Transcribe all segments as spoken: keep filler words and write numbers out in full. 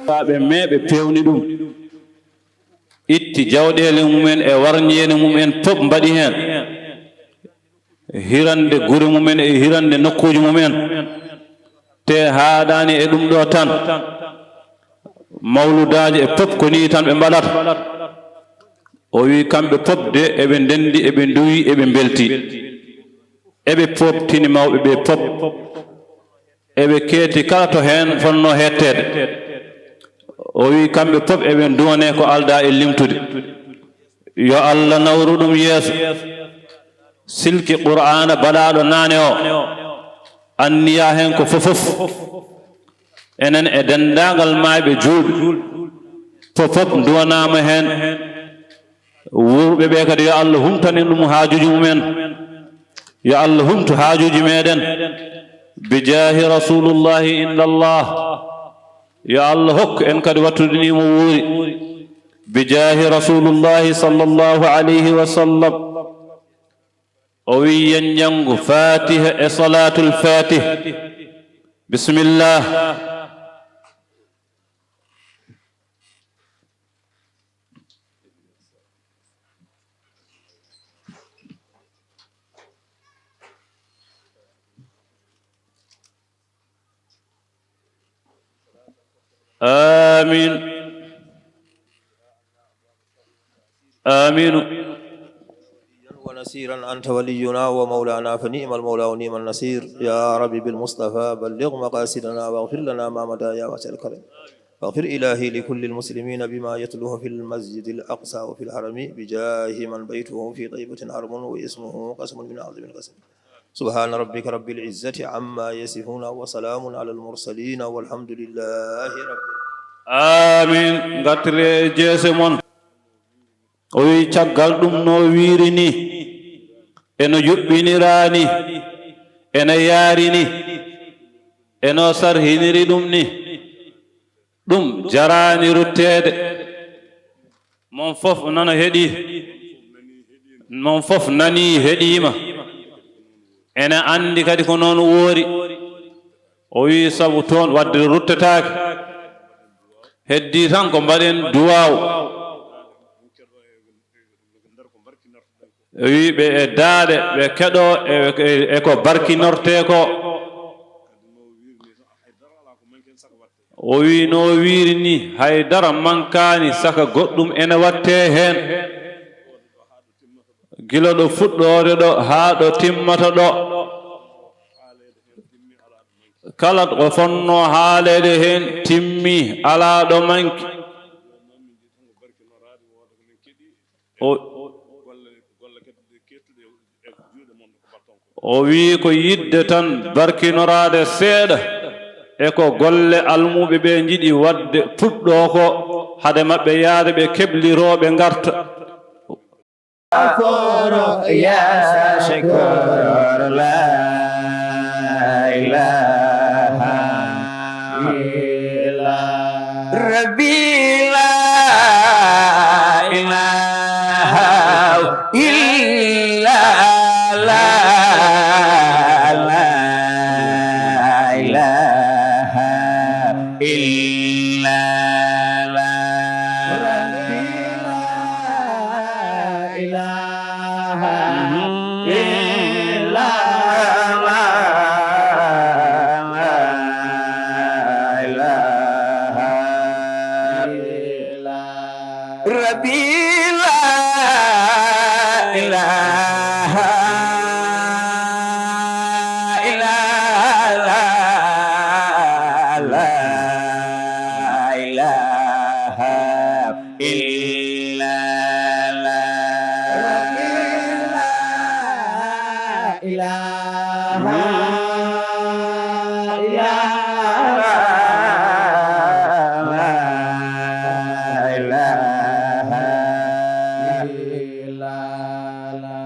Ɓe mee ɓe peewni ɗum, itti jawɗeele mum en e warñeene mum en pop mbaɗi heen hirande gure mum en e hirande nokkuuji mum en. Te haaɗaani e ɗum ɗo tan, mawludaaji e pop ko nii tan ɓe mbaɗata. O wi kamɓe pop de eɓe ndenndi, eɓe nduwi, eɓe mbelti, eɓe pooɓtini mawɓe ɓe pop. Eɓe keeti kala to heen fotnoo heetteede. O wi kamɓe pop eɓe nduwanee ko aldaa e limtude. Yo Allah nawru ɗum yeeso. Silki Qur'aana baɗaaɗo naane o, anniya heen ko fofof. Enen e denndaangal maayɓe juulɓe, fofof nduwanaama heen. Wuurɓe ɓe kadi, yo Allah humtan en ɗum haajuuji mum en. Yo Allah humtu haajuuji meɗen. Bi jaahi Rasulullahi indallah. Yo Allah hokku en kadi wattude ni mo wuuri. Bi jaahi Rasulullahi sallallahu alayhi wa sallam. O wi yen njanngu Fatiha e Salatul Fatih. Bismillah. آمين. آمين. ونصيرا أنت ولينا ومولانا فنعم المولى ونعم النصير. يا رب بالمصطفى بلغ مقاصدنا واغفر لنا ما مضى يا واسع الكرم. واغفر إلهي لكل المسلمين بما يتلوه في المسجد الأقصى وفي الحرم بجاه من بيته في طيبة حرم واسمه قسم من أعظم القسم. سبحان ربك رب العزة عما يصفون وسلام على المرسلين والحمد لله رب العالمين. Amin. Ngartire jeese mon. O wi caggal ɗum no wiiri ni, eno yuɓɓinira ni, eno yaari ni, eno sarhiniri ɗum ni. Ɗum jaraani rutteede. Mon fof nana heɗii. Mon fof nanii heɗiima. Ene anndi kadi ko noon woori. O wii sabu toon waɗde ruttetaake. Heddii tan ko mbaɗen duwaaw. O wii ɓe e daaɗe, ɓe keɗoo e, e, e ko barkinortee ko. O wii no wiiri ni, hay dara mankaani saka goɗɗum ene waɗtee heen. Gila ɗo fuɗɗoode ɗo haa ɗo timmata ɗo. Kala ko fotnoo haaleede heen timmii, alaa ɗo manki. O, o wii ko yiɗde tan barkinoraade seeɗa e ko golle almuuɓe ɓe njiɗi waɗde puɗɗoo ko, hade maɓɓe yahde ɓe kebliroo ɓe ngarta. Foro ya shakor la ilaha illa Rabbi la ilaha illa la, la ilaha illa la. إله إلا الله. لا إله إلا ربي، لا إله إلا، لا، لا إله إلا لا إله إلا لا إله إلا لا.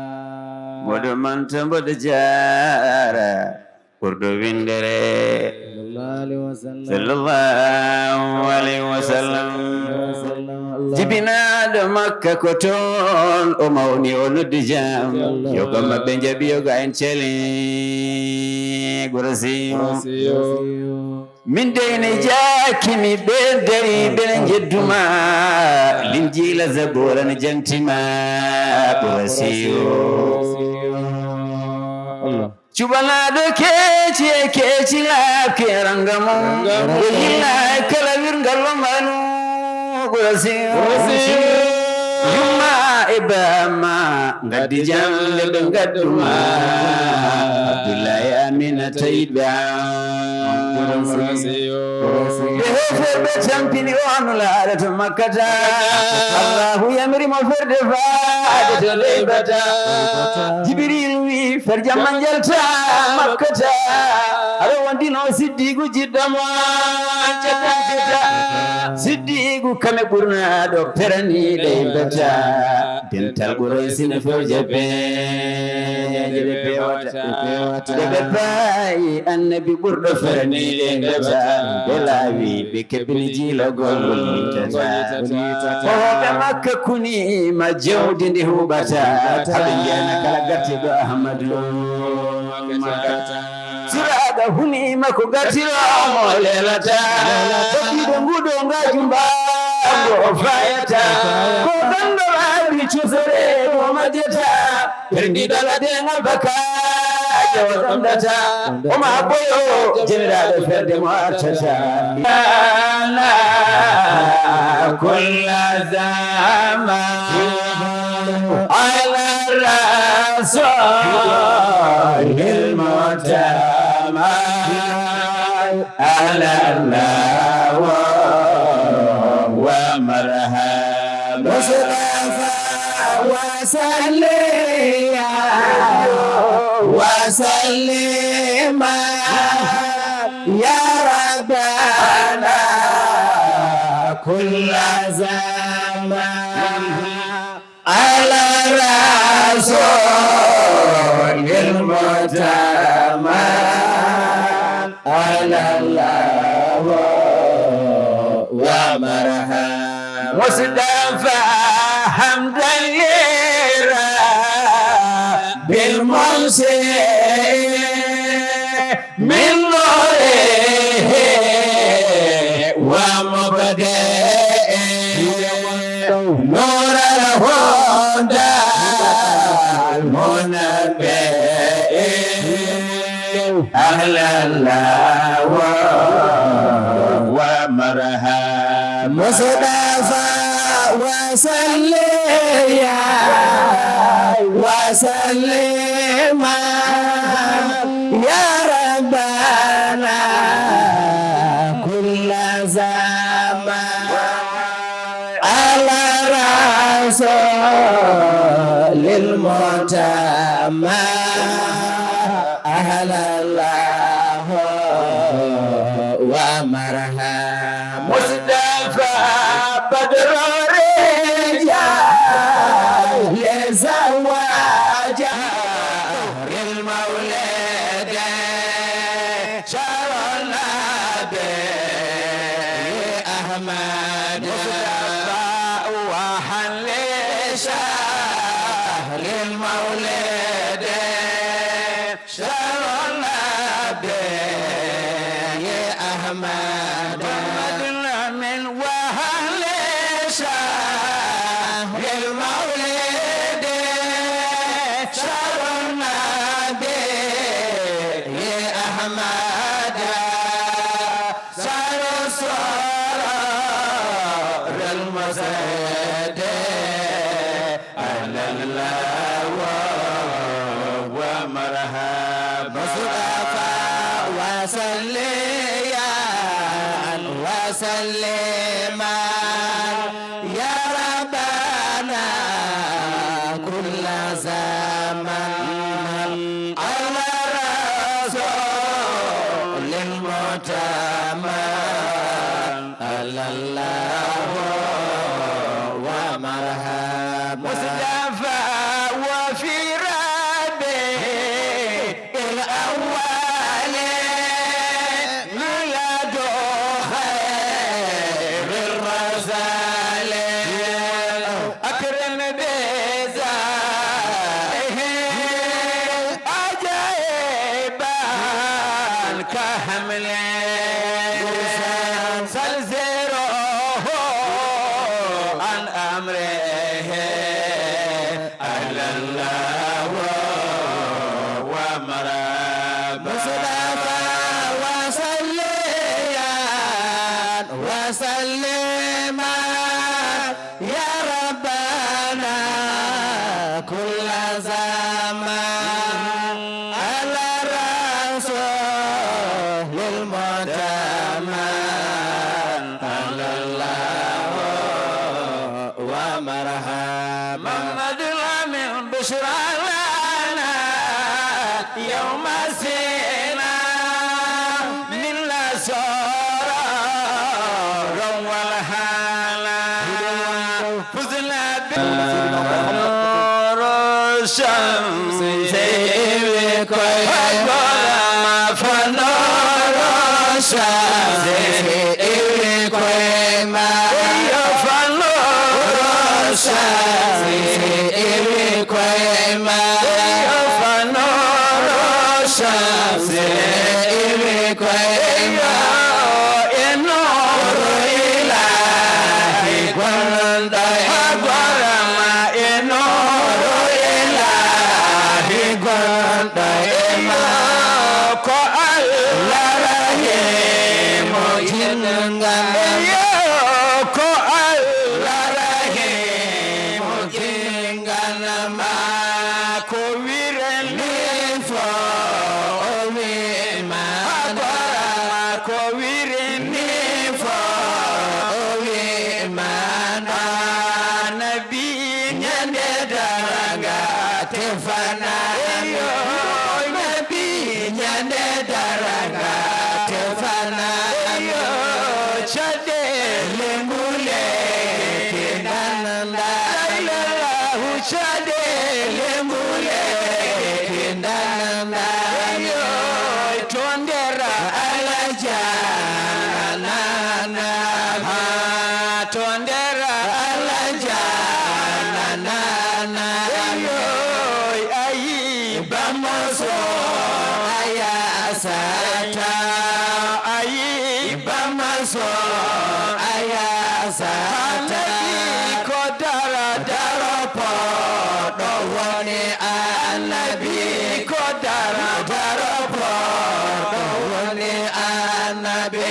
Mboɗo manta mboɗo jaara, ɓurɗo winndere. Sallallahu alaihi wasallam. Jibinaaɗo Makka ko toon o mawni, o noddi jam. Yoga maɓɓe njaɓi, yoga en celi. Gurasiyo. Min dey ne jaaki mi ɓe dari ɓe njedduma. Linjiila Zabuura ne jantima. Gurasiyo. Cuɓanaaɗo keeci e keeci laaɓki e ranga mum. Ranga mum. Ɓe yilla e kala wirngal o manu. Gurasiyo. Gurasiyo. Yumma e bamma ngaddi jannde ɓe ngadduma. Abdullahi Aminata yiɗɓe am. Gurasiyo. Ɓe heeferɓe tampini o Nulaaɗo to Makkata. Allahu yamiri mo ferde faade to Leybata. Jibril wi fer jamma njalta Makkata. Aɗa wondino Siddiigu jiɗɗo mo. Siddiigu kame ɓurnaaɗo perani Leybata. Dental Quraysi ne fewja be. Nde ɓe pewata, nde ɓe pewata. Nde ɓe paayi Annabi ɓurɗo feraniiɗe ngata. Ɓe laawi, ɓe kebbini jiilagol, o liitata. O liitata. Ko hoɓe Makka kuniima jawdi ndi huɓata. Huɓata. Haɓe njiyana kala gartiiɗo Ahmadu Makkata. Suraaga huniima ko gartiroomo lelata. Tokkiiɗo nguɗo ngaaju mbaango o fayata. Ko ganndo laabi cosere mo majjata. Perndi dala de ngabba kaajo ɗomɗata. O ma boyo jemiraaɗo ferde mo artata. Ana kulla zaman ala rasulil mutama. Ala Allah wa marhaba. Mustafa wa salliya wa sallima ya Rabbana kulla zaman. Ala rasulil mutama. Ala Allah wa marhaba. Mustafa hamdan li rabbil munsi. Min nurihi wa mubdihi nural hudal munabbihi. Ahlan wa marhaban. Mustafa wa salliya wa sallima ya Rabbana kulla zaman. Ala rasulil mutama. Ahlan wa marhaban. Mustafa badru rijal zawaja lil mawlid. شهر النبي أحمد. مصطفى وحل شهر المولد. شهر النبي أحمد. محمد الأمين وحل شهر المولد. شهر النبي أحمد. شهر السرور المزيد. أهلا الله ومرحبا. مصطفى وصليا وسلما يا ربنا كل زمان على رسول المتمم. أهلا الله ومرحبا. مصطفى وفي ربيع الأول من كحمل زلزله عن أمره على الله ومرام. مصطفى وصليا وسلما يا ربنا كل زمان على الرسول المعتمد على الله ومرحبا. محمد الأمين بشرى لنا يوم سينا من الأسرار والهنا. فزنا بنور الشمس بكل ما فنور الشمس بكل ما فنور الشمس بكل ما فنور الشمس بكل ما نور إلهي كن دائما نور إلهي كن دائما. Ko Allah rahimu jingan. Yo, ko Allah rahimu jingan ma. Ko wirani fo o wi ma. Ko wirani fo o wi ma. Nabi ñande daranga tefana. Yo, nabi ñande daranga tefana. Yo, caɗeele ngule kinananda. Lallahu caɗeele ngule kinananda. Yo, tondera alajana. Tondera alajana. Yoy ayi bamoso ayasata. Ayi bamoso ayasata. Ko dara dara poɗo woni annabi. Ko dara dara poɗo woni annabi.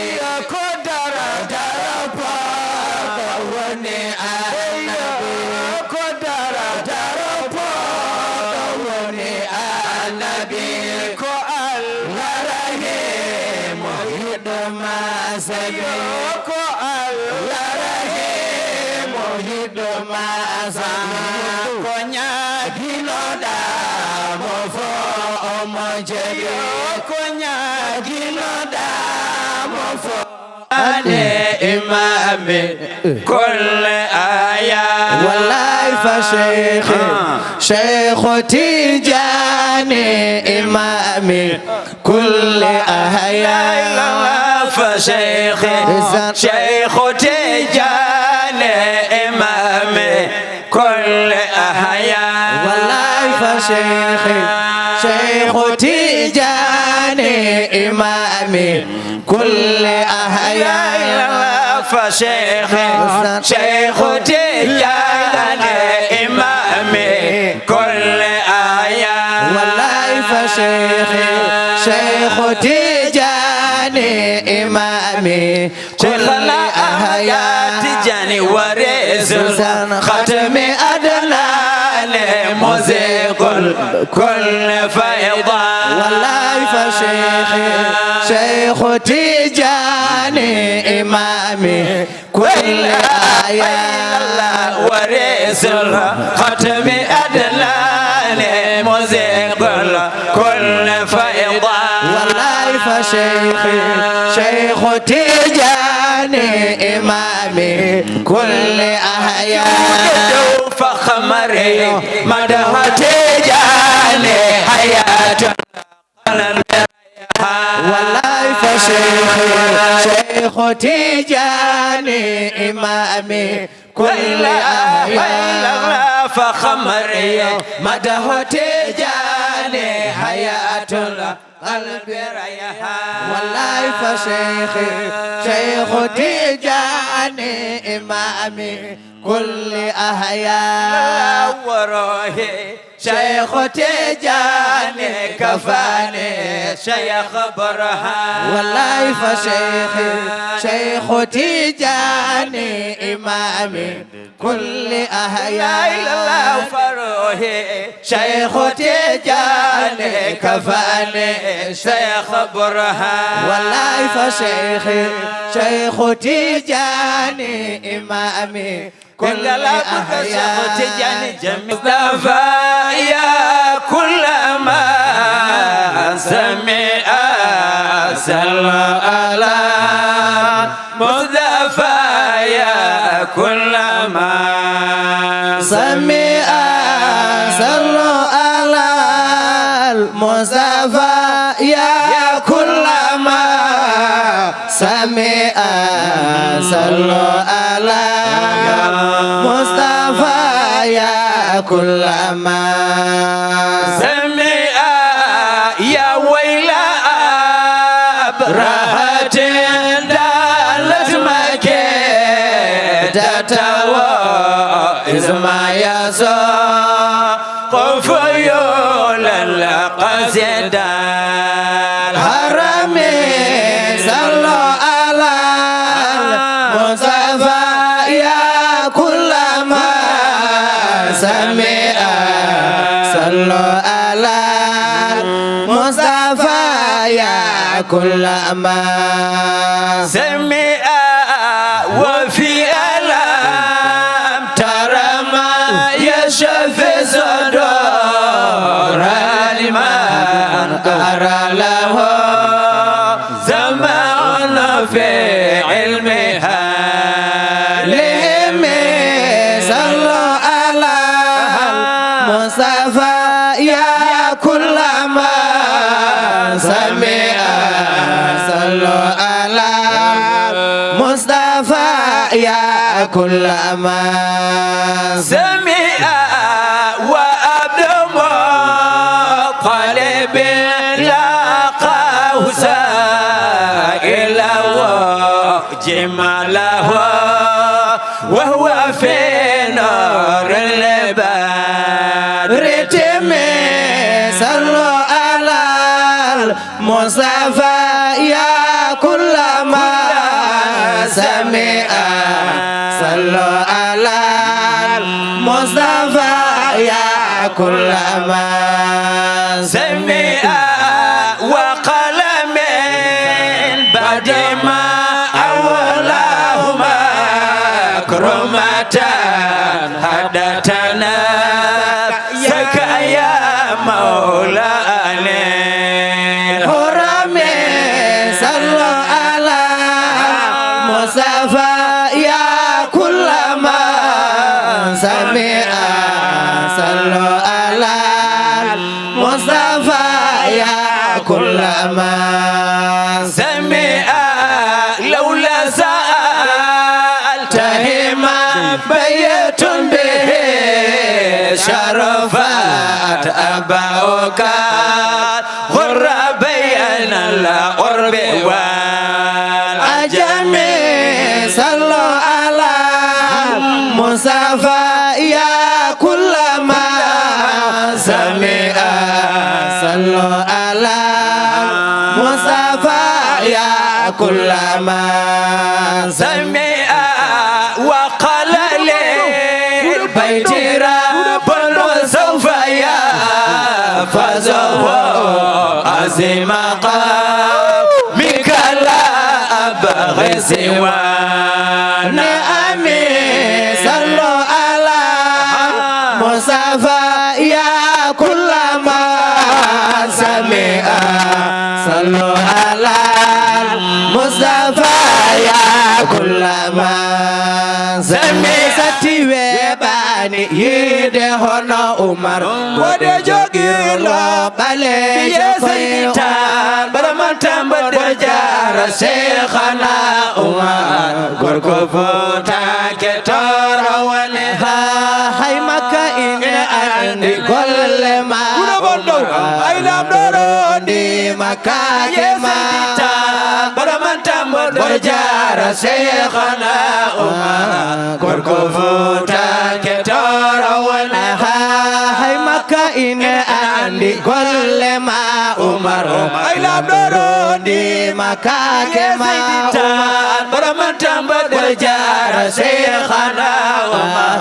Ko dara dara poɗo woni annabi. Ko dara dara poɗo woni annabi. Ko Allah rahimu yiɗɗo ma sabi. Ko Allah rahimu yiɗɗo ma sabi. Ko ñaaginoɗa mo fo omo jeɗi. Ko ñaaginoɗa mo fo. Ane imami kulle aya. Wallahi fa sheikh, sheikh Tijani imami kulle aya. Fa sheikh, sheikh Tijani imami kulle aya. Wallahi fa sheikh, sheikh Tijani imami kulle aya. Fa sheikh, sheikh Tijani imami kulle aya. Wallahi fa sheikh, sheikh Tijani imami شيخنا أحيا تجاني ورث الختم أدنان مزيق الكل فيضان. والله فشيخي شيخ تجاني إمامي كل آية. ورث الختم أدنان مزيق الكل فيضان. والله فشيخي شيخ تجاني إمامي كل أحياء. فخمري مدح تجاني حياة. والله فشيخي شيخ تجاني إمامي كل أحياء. فخمري مدح تجاني حياة. القلب ريحان. Wallaay fa Cheikh, Cheikh Tidiane imami kulli ahya. وروحي شيخ تيجاني كفاني شيخ برهان. Wallaay fa Cheikh, Cheikh Tidiane imami kulli ahya. لا إله إلا الله فروحي شيخ تيجاني كفاني شيخ برهان. Wallaay fa Cheikh, Cheikh Tidiane imami كل أحياء. شيخ تيجاني جميل. مصطفى يا كل ما سمع، صلوا على مصطفى يا كل ما سمع، صلوا على المصطفى يا كل ما سمع، صلوا على مصطفى يا كل ما سمع. يا ويل أبرهة دالت مكيدته إذ ما يسوق فيول القصيدة. الحرمين صلوا على المصطفى يا كل ما سمع، صلوا على المصطفى يا كل ما سمع. وفي ألم تر ما يشفي صدور لمن قرأ له سمع في علمها. لهم صلوا على المصطفى يا كل ما سمع، صلوا على المصطفى يا كل ما سمع. وعبد المطلب لاقاه سائلا جماله وهو في نور البدر تم. صلوا على المصطفى يا كل ما سمع، صلوا على المصطفى يا كل ما سمع. وقال من بعد ما أولاه مكرمة هدتنا سكى يا مولانا. الحرمين صلوا على المصطفى يا كل ما سمع، صلوا على المصطفى يا كل ما سمع. لولا سألته ما بيت به شرفت أباؤك غر بين العرب والعجم. صلوا على المصطفى يا كل ما سمع، صلوا على المصطفى يا كل ما سمع. وقال للبيت رب سوف يحفظه عظيم قومك لا أبغي سوى نعمي. صلوا على مصطفى يا كل ما سمع. صلوا على المصطفى يا كل ما سمع. Satti weeɓaani yiide hono Umar, wode jogirlo ɓaleejo koye Umar. Baraman tambode jara Cheikhana Umar, gorko Fuuta ke tooro woni ha. Hay Makka ina andi golle ma. Wuro Bondow, ay lamɗo rondi Makkaake ma. Boro man tambo do jaara Seyxana Umar. Gorko Fuutanke tooro woni. Aha, hay Makka ine andi golle ma Umar. Ay laamɗo rondi makkaake ma Umar. Boro man tambo do jaara Seyxana Umar.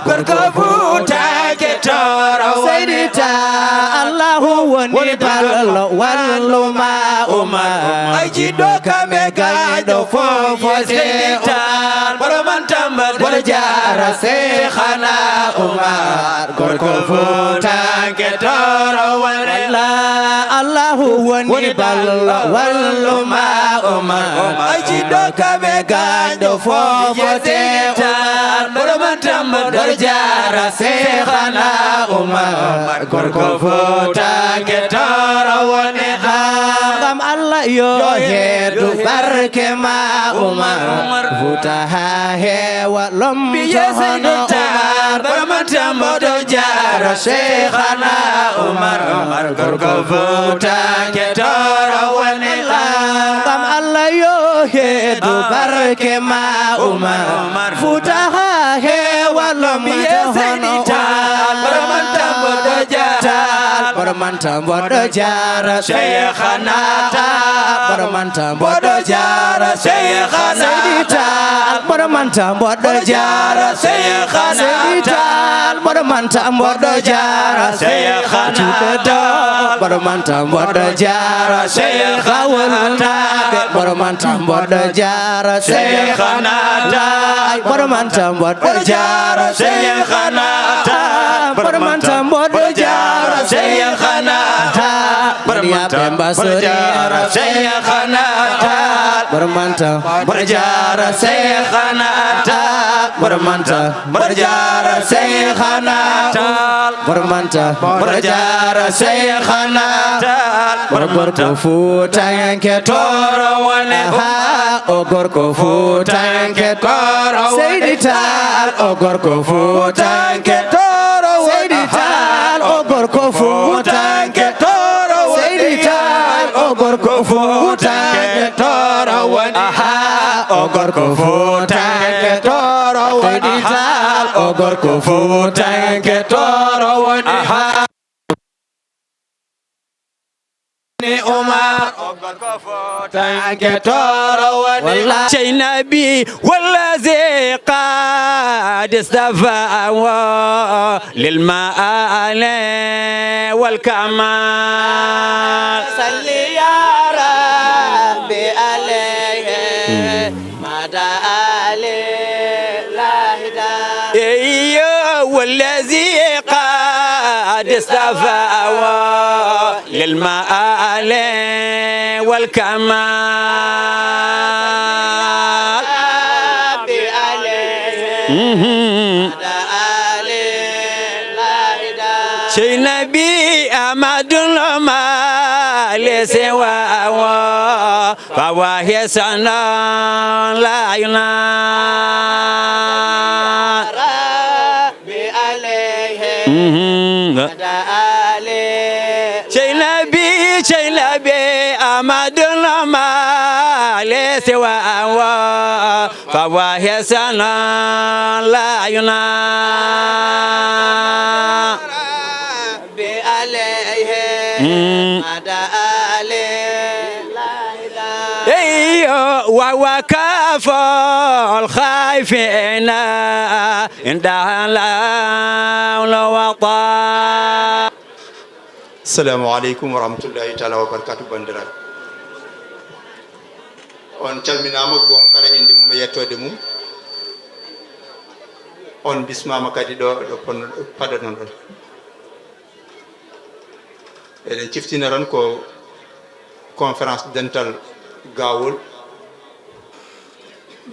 Gorko Fuutanke tooro woni. Seydi Taal, Allahu woni ballo wallu ma Umar. Ay jiɗɗo kamɓe gayɗo fofo Seydi Taal. Boro man tambo do jaara Seyxana Umar. Gorko Fuutanke tooro woni. Walla Allahu woni ballo wallu ma Umar. Ay jiɗɗo kamɓe gayɗo fofo te Umar. Boro man tambo do jaara Seyxana Umar. Gorko Fuutanke tooro woni. Ngam Allah yo heedu barke ma Umar. Fuuta ha heewa lomto hono Umar. Boro man tambo do jaara Seyxana Umar. Umar gorko Fuutanke tooro woni. Ngam Allah yo heedu barke ma Umar. Fuuta ha heewa lomto hono Umar. Boro man tambo do jaara. Taal, boro man tambo do jaara Seyxana Taal. Boro man tambo do jaara Seyxana Seydi Taal. Boro man tambo do jaara Seyxana Seydi Taal. Boro man tambo do jaara Seyxana Taal. Boro man tambo do jaara Seyxana Taal. Boro man tambo do jaara Seyxana Taal. Boro man tambo do jaara Seyxana Taal. Boro man tambo do jaara Seyxana Taal. Boro man tambo do jaara Seyxana Taal. Boro man tambo do jaara Seyxana Taal. Boro man tambo do jaara Seyxana Taal. Boro man tambo do jaara Seyxana Taal. Boro man tambo Fuutanke tooro woni. Aha, o gorko Fuutanke tooro woni. Seydi Taal, o gorko Fuutanke tooro woni. Seydi Taal, o gorko Fuutanke tooro woni. Seydi Taal, o gorko Fuutanke tooro woni. Aha, o gorko Fuutanke tooro woni. Seydi Taal, o gorko Fuutanke tooro woni. Aha. Umar, o gorko Fuutanke tooro woni. Walla. Seynabi, wallazi qad istafahu lil ma'ali wal kamal. Salli ya Rabbi alayhi. Mada Ali lahida. Eyo, wallazi qad istafahu lil ma'ali wal kamal. Rabbi alayhi. Mhm. Mada Ali lahida. Seynabi Amadou Loma le sewa awo. Fawa hesana la yuna. Rabbi alayhi. Mhm. Mada Ali. Seynabi, Seynabi, Amadou Loma le sewa awa. Fawa hesana la yuna. Bi alayhi. Mm. Mada Ali. Eyo, wa wakaful khaifina inda la wata. Assalamu alaikum wa rahmatullahi ta'ala wa barakatuh, bandiraɓe. On calminama, goto kala inde mum e yettode mum. On bismama kadi ɗo, ɗo ponno, ɗo paɗanon ɗon. Eɗen ciftina tan ko conférence dental Gawol,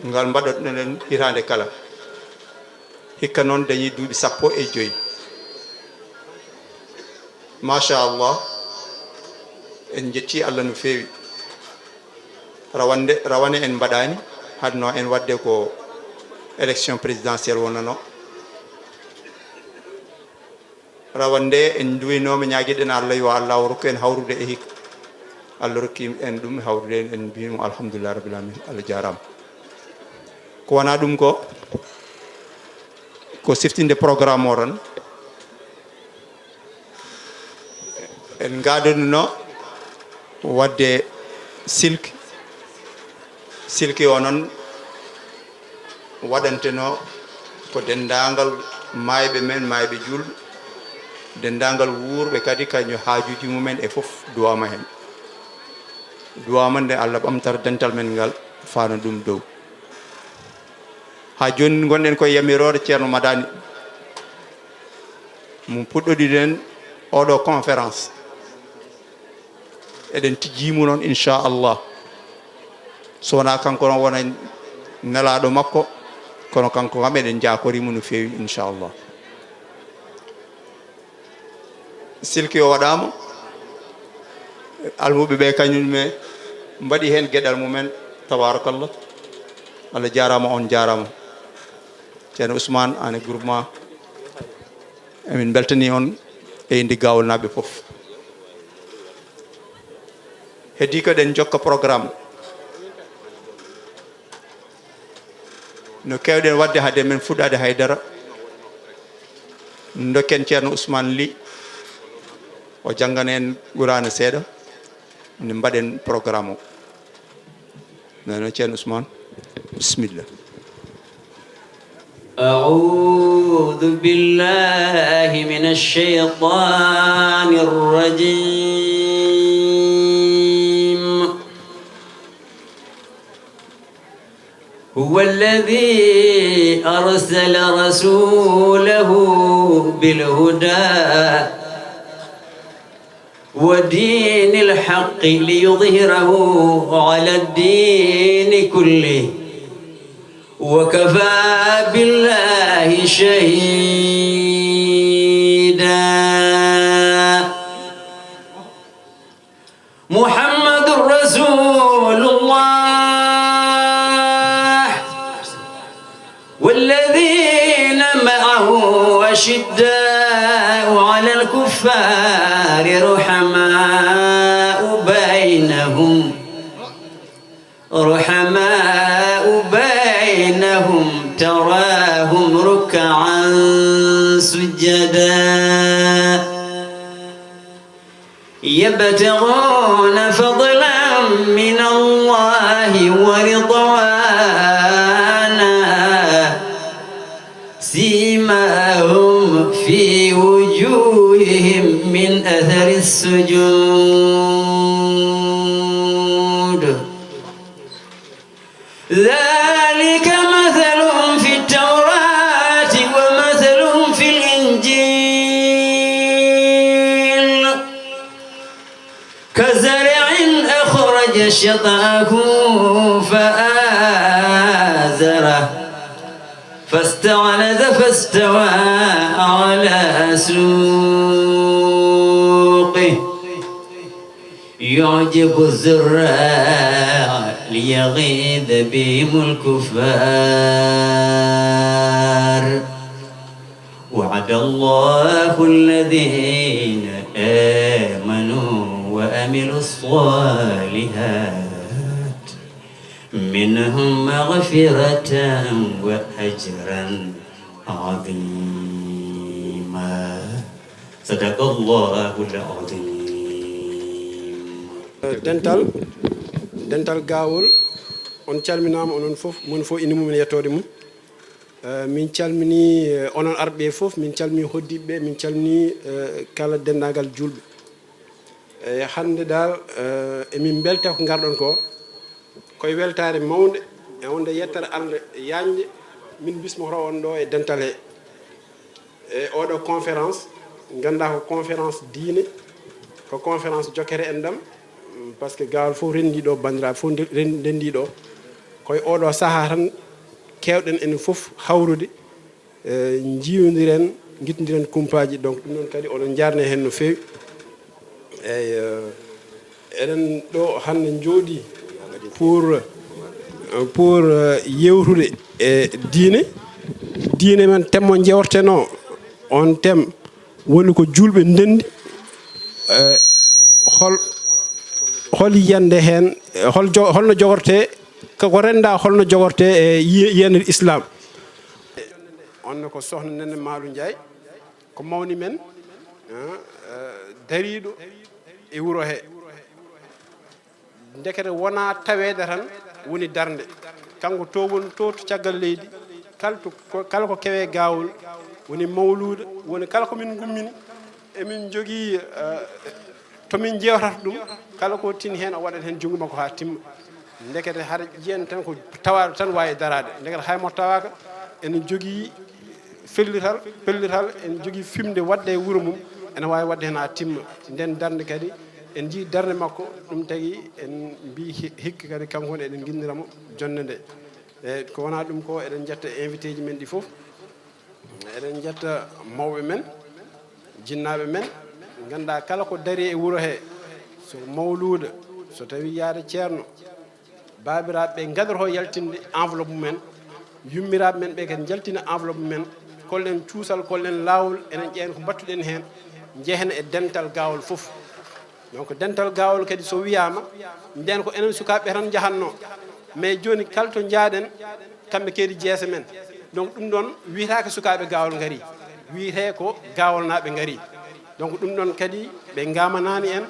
ngal mbaɗotoɗen hitaande kala. Hikka noon dañi duuɓi sappo e joy. Machallah, en njetti Allah no feewi. Rawande, rawane en mbaɗaani, hadno en waɗde ko élection présidentielle wonano. Rawande en duwinooma, ñaagiɗen Allah yo Allah o rokku en hawrude e hikka. Allah rokki en ɗum, hawrude en, en mbiimo alhamdulillah rabbil alamin, Allah jaaraama. Ko wonaa ɗum ko, ko siftinde programme o tan. En ngaadunno waɗde silki, silki o noon waɗanteno ko denndaangal maayɓe men, maayɓe juulɓe, denndaangal wuurɓe kadi, kañum haajuuji mumen e fof duwaama heen. Duwaama nde Allah ɓamtata dental men ngal, faana ɗum dow. Haa jooni ngonɗen koye yamiroore Ceerno Madani. Mo puɗɗodiɗen oɗo conférence. Eɗen tijjii mo noon, inchallah. So wonaa kanko noon wona nelaaɗo makko, kono kanko kam eɗen njaakorii mo no feewi, inchallah. Silki o waɗaama, almuɓɓe ɓe kañum ne mbaɗi heen geɗal mumen, tabarakallah. Allah jaaraama, on jaaraama. Ceerno Ousmane, aan e groupement, emin mbeltanii on e innde Gaawolnaaɓe fof. Heddii ko eɗen njokka programme. No keewɗen waɗde hade men fuɗɗaade haydara, ndokken Ceerno Ousmane Ly, o janngana en Quraana seeɗa, nde mbaɗen programme o. Noon, Ceerno Ousmane, bisimilla. أعوذ بالله من الشيطان الرجيم. هو الذي أرسل رسوله بالهدى ودين الحق ليظهره على الدين كله وكفى بالله شهيدا. محمد رسول الله والذين معه أشداء على الكفار رحماء بينهم، رحماء بينهم، تراهم ركعا سجدا يبتغون فضلا من الله ورضوانا، سيماهم في وجوههم من أثر السجود، ذلك مثلهم في التوراة ومثلهم في الإنجيل كزرع أخرج شطأه فآزره فاستغلظ فاستوى على سوقه يعجب الزراع ليغيظ بهم الكفار. وعد الله الذين آمنوا وعملوا الصالحات منهم مغفرة وأجرا عظيما. صدق الله العظيم. Dental, dental Gaawol, on calminaama, onon fof, moni fof ina mum e yettoode mum. Eh, min calminii, eh, onon arɓe fof, min calminii hoɗdiiɓe, min calminii, eh, kala denndaangal juulɓe. Eh, hannde dal, eh, emin mbelta ko ngarɗon ko. Koye weltaare mawnde e wonde yettere Allah yaajnde, min mbismoto on ɗo e dental he. E oɗo conférence, nganndaa ko conférence diine, ko conférence jokkere enɗam, mm, par ce que Gaawol fof renndii ɗo, banndiraaɓe fof nde-, ren-, ndenndii ɗo. Koye oɗo sahaa tan keewɗen enen fof hawrude, e, njiiwndiren, ngittondiren kumpaaji. Donc, ɗum noon kadi oɗon njaarnee heen no feewi. Eeyi, eh, eɗen ɗo hannde njooɗii pour, eh, pour, eh, yewtude e diine. Diine men, thème mo njewtenoo, on thème woni ko juulɓe ndenndi, eh, hol, Hol yiyannde heen, hol jo-, holno jogortee, ko ko renndaa, holno jogortee e yi-, yiyannde Islam? On ne ko Sohna Nene Maalu Njaay, ko mawni men, ah, eh, dariiɗo e wuro he. Ndekete wonaa taweede tan woni darnde. Kanko to woni to, to caggal leydi, kala to, ko, kala ko kewee Gawol, woni mawluuda, woni kala ko min ngummini, emin njogii, eh, to min njewtata ɗum, kala ko tini heen o waɗat heen junngo makko haa timma. Ndekete hara ƴiyen tan ko tawaaɗo tan waawi daraade. Ndekete hay mo tawaaka, ene jogii fellital, pellital, ene jogii fimde waɗde e wuro mum, ene waawi waɗde heen haa timma. Nden darnde kadi, en njii darnde makko, ɗum tagi en mbii hi-, hikka kadi kanko ne eɗen nginnira mo jonnde nde. E ko wonaa ɗum ko, eɗen njetta invité ji men ɗi fof. Eɗen njetta mawɓe men, jinnaaɓe men, nganndaa kala ko darii e wuro he, so mawluuda, so tawii yaade ceerno, baabiraaɓe ɓe ngadoroo yaltinde enveloppe mumen, yummiraaɓe men ɓe kadi njaltina enveloppe mumen, kollen cuusal, kollen laawol, enen ƴeewen ko mbattuɗen heen, njehen e dental Gawol fof. Donc, dental Gawol kadi so wiyaama, ndeen ko enen sukaaɓe tan njahannoo. Mais jooni kala to njaaɗen, kamɓe keedi jeese men. Donc, ɗum ɗoon wiyetaake sukaaɓe Gawol ngarii. Wiyetee ko Gawolnaaɓe ngarii. Donc, ɗum ɗoon kadi ɓe ngamanaani en.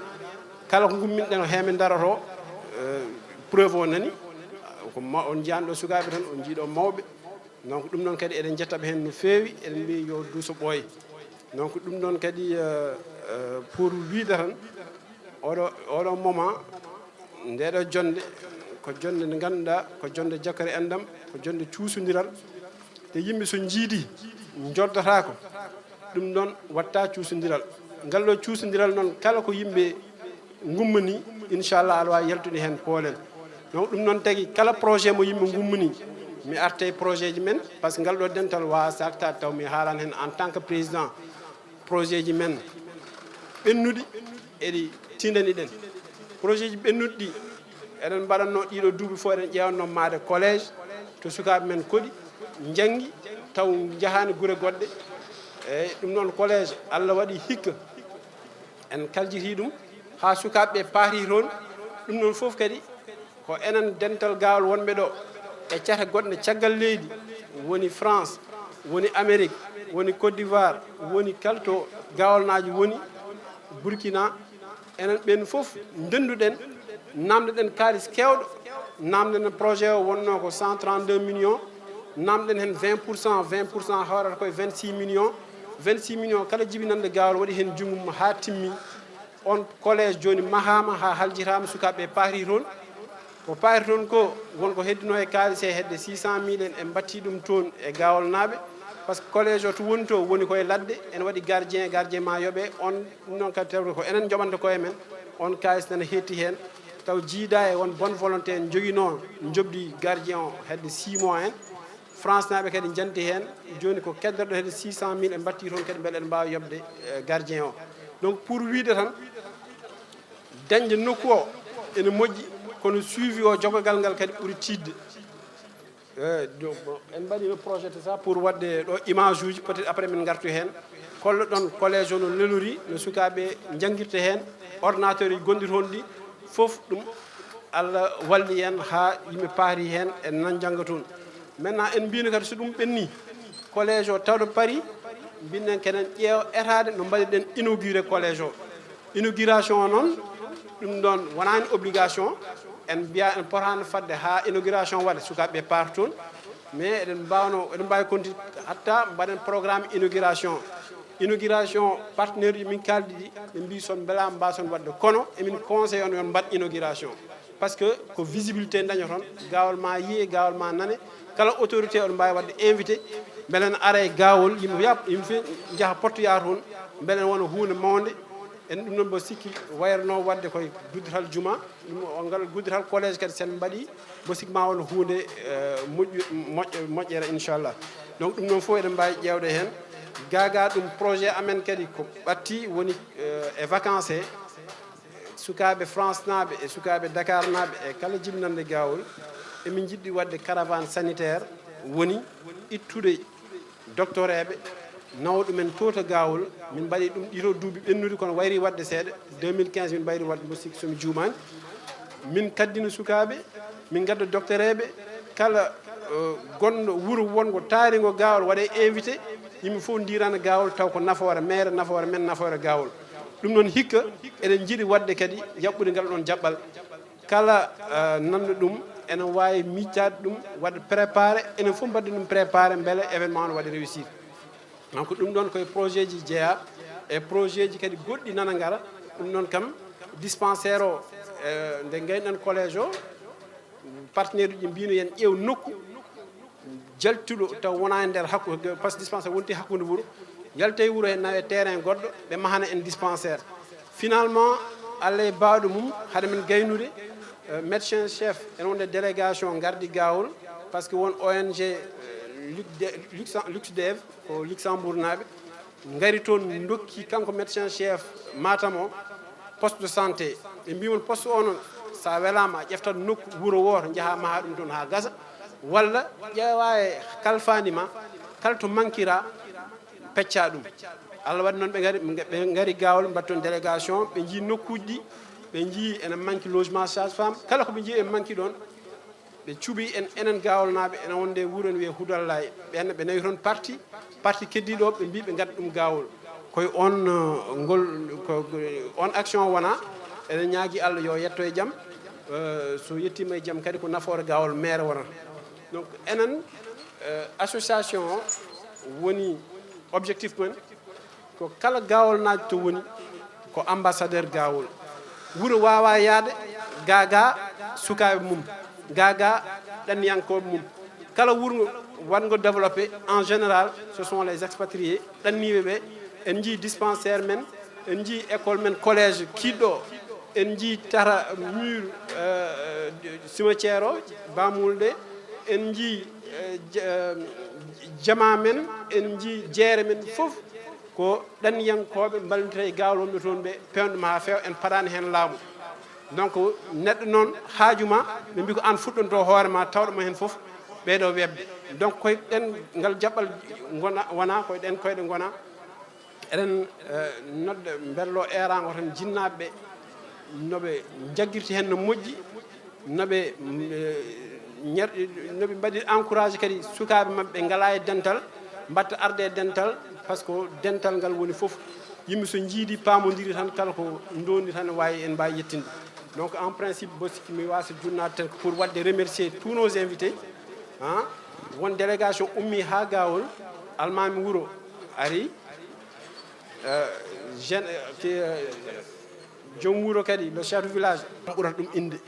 Kala ko ngumminɗen ko heen min ndarotoo, eh, preuve o nani. Ko ma-, on njiyan ɗo sukaaɓe tan, on njii ɗo mawɓe. Donc, ɗum noon kadi eɗen njetta ɓe heen no feewi, eɗen mbiya yo duuso ɓooye. Donc, ɗum noon kadi, euh, euh, pour wiyde tan, oɗo, oɗo moment, ndeɗo jonnde, ko jonnde nde ngannduɗaa, ko jonnde jakkere enɗam, ko jonnde cuusondiral. Te yimɓe so njiidi, njoddotaako, ɗum noon watta cuusondiral. Ngal ɗo cuusondiral noon, kala ko yimɓe ngummani, inchallah, aɗa waawi yaltude heen poolel. Donc, ɗum noon tagi, kala projet mo yimɓe ngummani, mi arta e projet ji men, par ce que ngal ɗo dental waasa artaade taw mi haalan heen en tant que président. Projet ji men ɓennuɗi, eɗi tindani ɗen. Projet ji ɓennuɗi ɗi, eɗen mbaɗatno ɗiɗo duuɓi fof, eɗen ƴeewatno maade collège to sukaaɓe men koɗi, njanngi, taw njahaani gure goɗɗe. Eeyi, ɗum noon collège, Allah waɗi hikka. En kaljiti ɗum haa sukaaɓe ɓe paati toon. Ɗum noon fof kadi ko enen dental Gawol wonɓe ɗo e cate goɗɗe caggal leydi, woni France, woni Amérique, woni Côte d'Ivoire, woni kala to Gawolnaajo woni, Burkina. Enen ɓeen fof ndennduɗen, naamndoɗen kaalis keewɗo, naamndoɗen projet o wonnoo ko cent trente-deux millions, naamndoɗen heen vingt pour cent, vingt pour cent hawrata koye vingt-six millions. Vingt-six millions kala jibinannde Gawol waɗi heen junngo mum haa timmi. On collège jooni mahaama haa haljitaama, sukaaɓe paati toon. Ko paati toon ko, won ko heddinoo e kaalis he hedde six cent mille en, en mbattii ɗum toon e Gawolnaaɓe. Par ce que collège o to woni to, woni koye ladde, ene waɗi gardien, gardien ma yoɓe, on, ɗum noon kadi tawde ko enen njoɓanta koye men, on kaalis nana heetti heen, taw jiida e won bonne volonté en njoginoo njoɓdi gardien o hedde six mois en. France naaɓe kadi njanti heen, jooni ko keddoto hedde six cent mille en mbattii toon kadi mbele en mbaawa yoɓde, eh, gardien o. Donc pour wiyde tan, dañde nokku o ene moƴƴi, kono suivi o jogogal ngal kadi ɓuri tiiɗde. Eh, donc, bon, en mbaɗino projet ça pour waɗde ɗo image uji, peut-être après min ngartu heen. Kollo ɗon collège o no lelori, no sukaaɓe njanngirta heen, ordinateur uji gonɗi toon ɗi, fof ɗum Allah walli en haa yimɓe paari heen, en nan njannga toon. Maintenant, en mbiino kadi so ɗum ɓenni, collège o tawɗo Paris, mbiɗen kenen ƴeewa etaade no mbaɗirɗen inauguré collège o. Inauguration o noon, ɗum ɗoon wonaani obligation, en mbiya en potaani fadde haa inauguration waɗa, sukaaɓe ɓe paata toon, mais eɗen mbaawno, eɗen mbaawi konti hatta mbaɗen programme inauguration. Inauguration partenaire uji min kaaldi ɗi, ɓe mbii son mbela mbaason waɗde, kono emin conseil on yon mbaɗ inauguration. Par ce que ko visibilité dañoton, Gawol ma yiye, Gawol ma nane, kala autorité oɗo mbaawi waɗde invité, mbele ne ara e Gawol, yimɓe yap-, yimɓe fof njaha pottoya toon, mbele ne wona huunde mawnde. En ɗum noon mbo sikki wayrano waɗde koye duddatal juma, ɗum o ngal guddatal collège kadi sen mbaɗi, mbo sikki ma won huunde, eh, moƴƴu-, moƴƴ-, moƴƴere inchallah. Donc ɗum noon fof eɗen mbaawi ƴeewde heen. Gaagaa ɗum projet amen kadi ko ɓatti woni, eh, e vacances he, sukaaɓe France naaɓe e sukaaɓe Dakar naaɓe e kala jibinannde Gawol, emin njiɗɗi waɗde caravane sanitaire, woni ittude doctoreeɓe, nawa ɗumen to to Gawol. Min mbaɗi ɗum ɗiɗo duuɓi ɓennuɗi, kono wayri waɗde seeɗa. Deux mille quinze min mbayri waɗde, mbo sikki somi juumaani. Min kaddina sukaaɓe, min ngadda doktoreeɓe, kala eh, gonɗo wuro wongo taaringo Gaawol waɗe invité, yimɓe fof ndirana Gaawol taw ko nafoore meere, nafoore men, nafoore Gaawol. Ɗum noon hikka eɗen njiɗi waɗde kadi yaɓɓude ngal ɗoon jaɓɓal. Kala eh, nanɗo ɗum ene waawi miijtaade ɗum, waɗa préparé, enen fof mbaɗde ɗum préparé mbele événement o waɗa réussir. Donc ɗum ɗoon koye projet ji jeyaa e projet ji kadi goɗɗi nana ngara. Ɗum noon kam dispensaire o eh, nde ngayɗen collège o, partenaire uji mbino yen ƴeew nokku jaltuɗo taw wona e nder hakku, parce que dispensaire wonti hakkunde wuro, yalta e wuro heen nawe terrain goɗɗo ɓe mahana en dispensaire. Finalement, Allah e baawɗo mum, hade men gaynude eh, médecin chef ene wonde délégation ngardi Gaawol, parce que won O N G eh, Luxde- Luxem- Luxdev, ko Luxembourg naaɓe, ngari toon, ndokki kanko médecin chef Matam o poste de santé. Ɓe mbi mon poste o noon, sa welama a ƴeftat nokku wuro wooto, njaha maha ɗum toon ha gasa, walla ƴeewa e kalfani ma, kala to mankira pecca ɗum. Allah waɗi noon ɓe ngari, ɓe ngari Gaawol, mbaɗi toon délégation, ɓe njii nokkuuji ɗi, ɓe njii ene manki logement sage femme, kala ko ɓe njii en manki ɗoon. Ɓe cuɓi en, enen Gaawolnaaɓe, ene wonde wuro ene wiyee Hudallay. Ɓeen ɓe nawi toon parti, parti keddiiɗo o, ɓe mbii ɓe ngadda ɗum Gaawol. Koye oon eh, ngol, ko- on action wona, eɗen ñaagi Allah yo yetto e jam. Eh, so yettiima e jam kadi ko nafoore Gaawol meere wonata. Donc enen eh, association o woni objectif men ko kala Gaawolnaajo to woni ko ambassadeur Gaawol. Wuro waawa yahde ga ga sukaaɓe mum, ga ga ɗanniyankooɓe mum. Kala wuro waɗngo développé, en général ce sont les expatriés, ɗanniiɓe ɓe. En njii dispensaire men, en njii école men, collège kiiɗɗo o, en njii tata mur eh, cimetière o, bamulɗe, en njii eh, ja- eh, jama men, en njii jeere men fof ko ɗanniyankooɓe mballintata e Gaawol wonɓe toon ɓe, peewɗe ma haa feewa, en paɗaani heen laamu. Donc neɗɗo noon haaju ma, ɓe mbi ko aan fuɗɗontoo hoore ma, tawɗo ma heen fof ɓeydo weɓde. Donc koye ɗen ngal jaɓɓal ngona, wona koye ɗen koyɗe ngona. Eɗen eh, nodda mberlo eeraango tan jinnaaɓe ɓe, no ɓe njaggirta heen no moƴƴi, no ɓe mm, eh, ñer- no ɓe mbaɗi encouragé kadi sukaaɓe maɓɓe ɓe ngalaa e dental, mbaɗta arde e dental, par ce que dental ngal woni fof. Yimɓe so njiidi paamondiri tan, kala ko ndondi tan waawi en mbaawi yettinde. Donc en principe mboɗo sikki mi waasa junnaade tan ko pour waɗde remercier tous nos invités. Hein, won délégation ummi haa Gaawol, almaami wuro ari, eh, gen- eh, ki- eh, joom wuro kadi, le chef de village, ɓurata ɗum innde.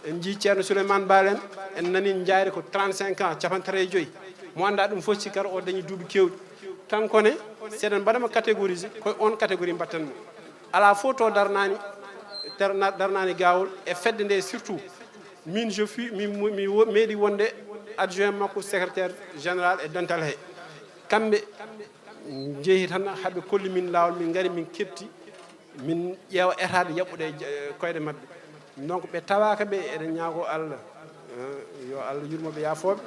En njii Ceerno Souleymane Baal en, en nani njaayre ko trente-cinq ans, capanɗe tati e joyi. Mo annda ɗum fof, sikkata o dañi duuɓi keewɗi. Kanko ne, seɗen mbaɗama catégorisé, koye on catégorie mbatten mo. Alaa fof to darnaani, darna- darnaani Gaawol e fedde nde surtout. Min je fus, mi, mi wo- meeɗi wonde adjoint makko, secrétaire général e dental he. Kamɓe njehi tan, haɓe kolli min laawol, min ngari, min keɓti, min ƴeewa etaade yaɓɓude e ja- koyɗe maɓɓe. Donc ɓe tawaaka ɓe, eɗen ñaago Allah eh, yo Allah yurmo ɓe, yaafooɓe.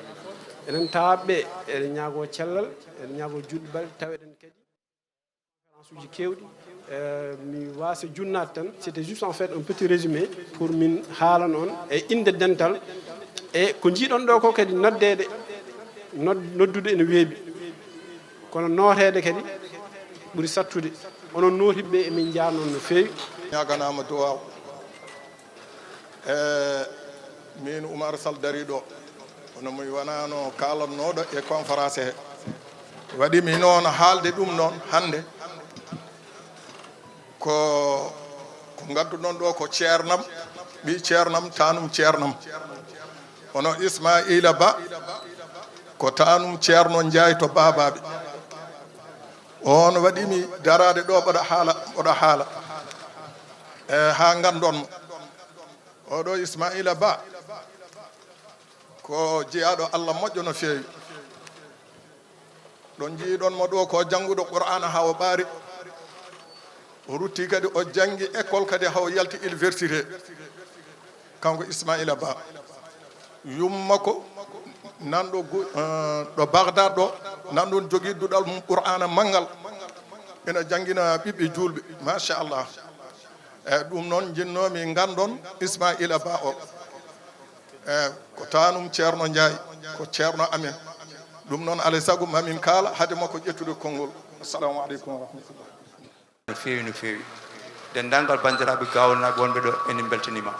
Eɗen tawaɓe ɓe, eɗen ñaago cellal, eɗen ñaago juɗbal, taweɗen kadi conférence uji keewɗi. Eh, mi waasa junnaade tan, c'était juste en fait un petit résumé pour min haalan on e innde dental e ko njiiɗon ɗo ko kadi noddeede, nod- noddude ene weeɓi, kono nooteede kadi ɓuri sattude. Onon nootiɓe ɓe, emin njaarnoo no feewi. Ñaaganaama duwaaw. E min Oumar Sall dariiɗo, kono mi wanaano kaalatnooɗo e conférence he. Waɗi mi noon haalde ɗum noon hannde, ko ko ngadduɗon ɗo ko ceernam, ɓii ceernam, taanum ceernam. Hono Ismaila Ba, ko taanum ceerno Njaay to Baabaaɓe. On waɗi mi daraade ɗo, mboɗo haala, mboɗo haala. E haa nganndon mo. Oɗo Ismaila Ba, ko jeyaaɗo Allah moƴƴo no feewi. Ɗo njiiɗon mo ɗo, ko jannguɗo Qur'aana haa o ɓaari. O rutti kadi, o janngi école kadi haa o yalti université. Kanko Ismaila Ba. Yumma ko nanɗo gu- eh, ɗo Bagdad ɗo, nanɗon jogii duɗal mum Qur'aana manngal. Ina janngina ɓiɓɓe juulɓe. Machallah. Eyi, ɗum noon njinnoomi nganndon Ismaila Ba o. Eyi, ko taanum Ceerno Njaay, ko ceerno amen. Ɗum noon, alaa e sago mamin kaala hade makko ƴettude konngol. Assalamu aleykum wa rahmatullah. No feewi, no feewi. Denndaangal banndiraaɓe Gaawoolnaaɓe wonɓe ɗo, emin mbeltaniima.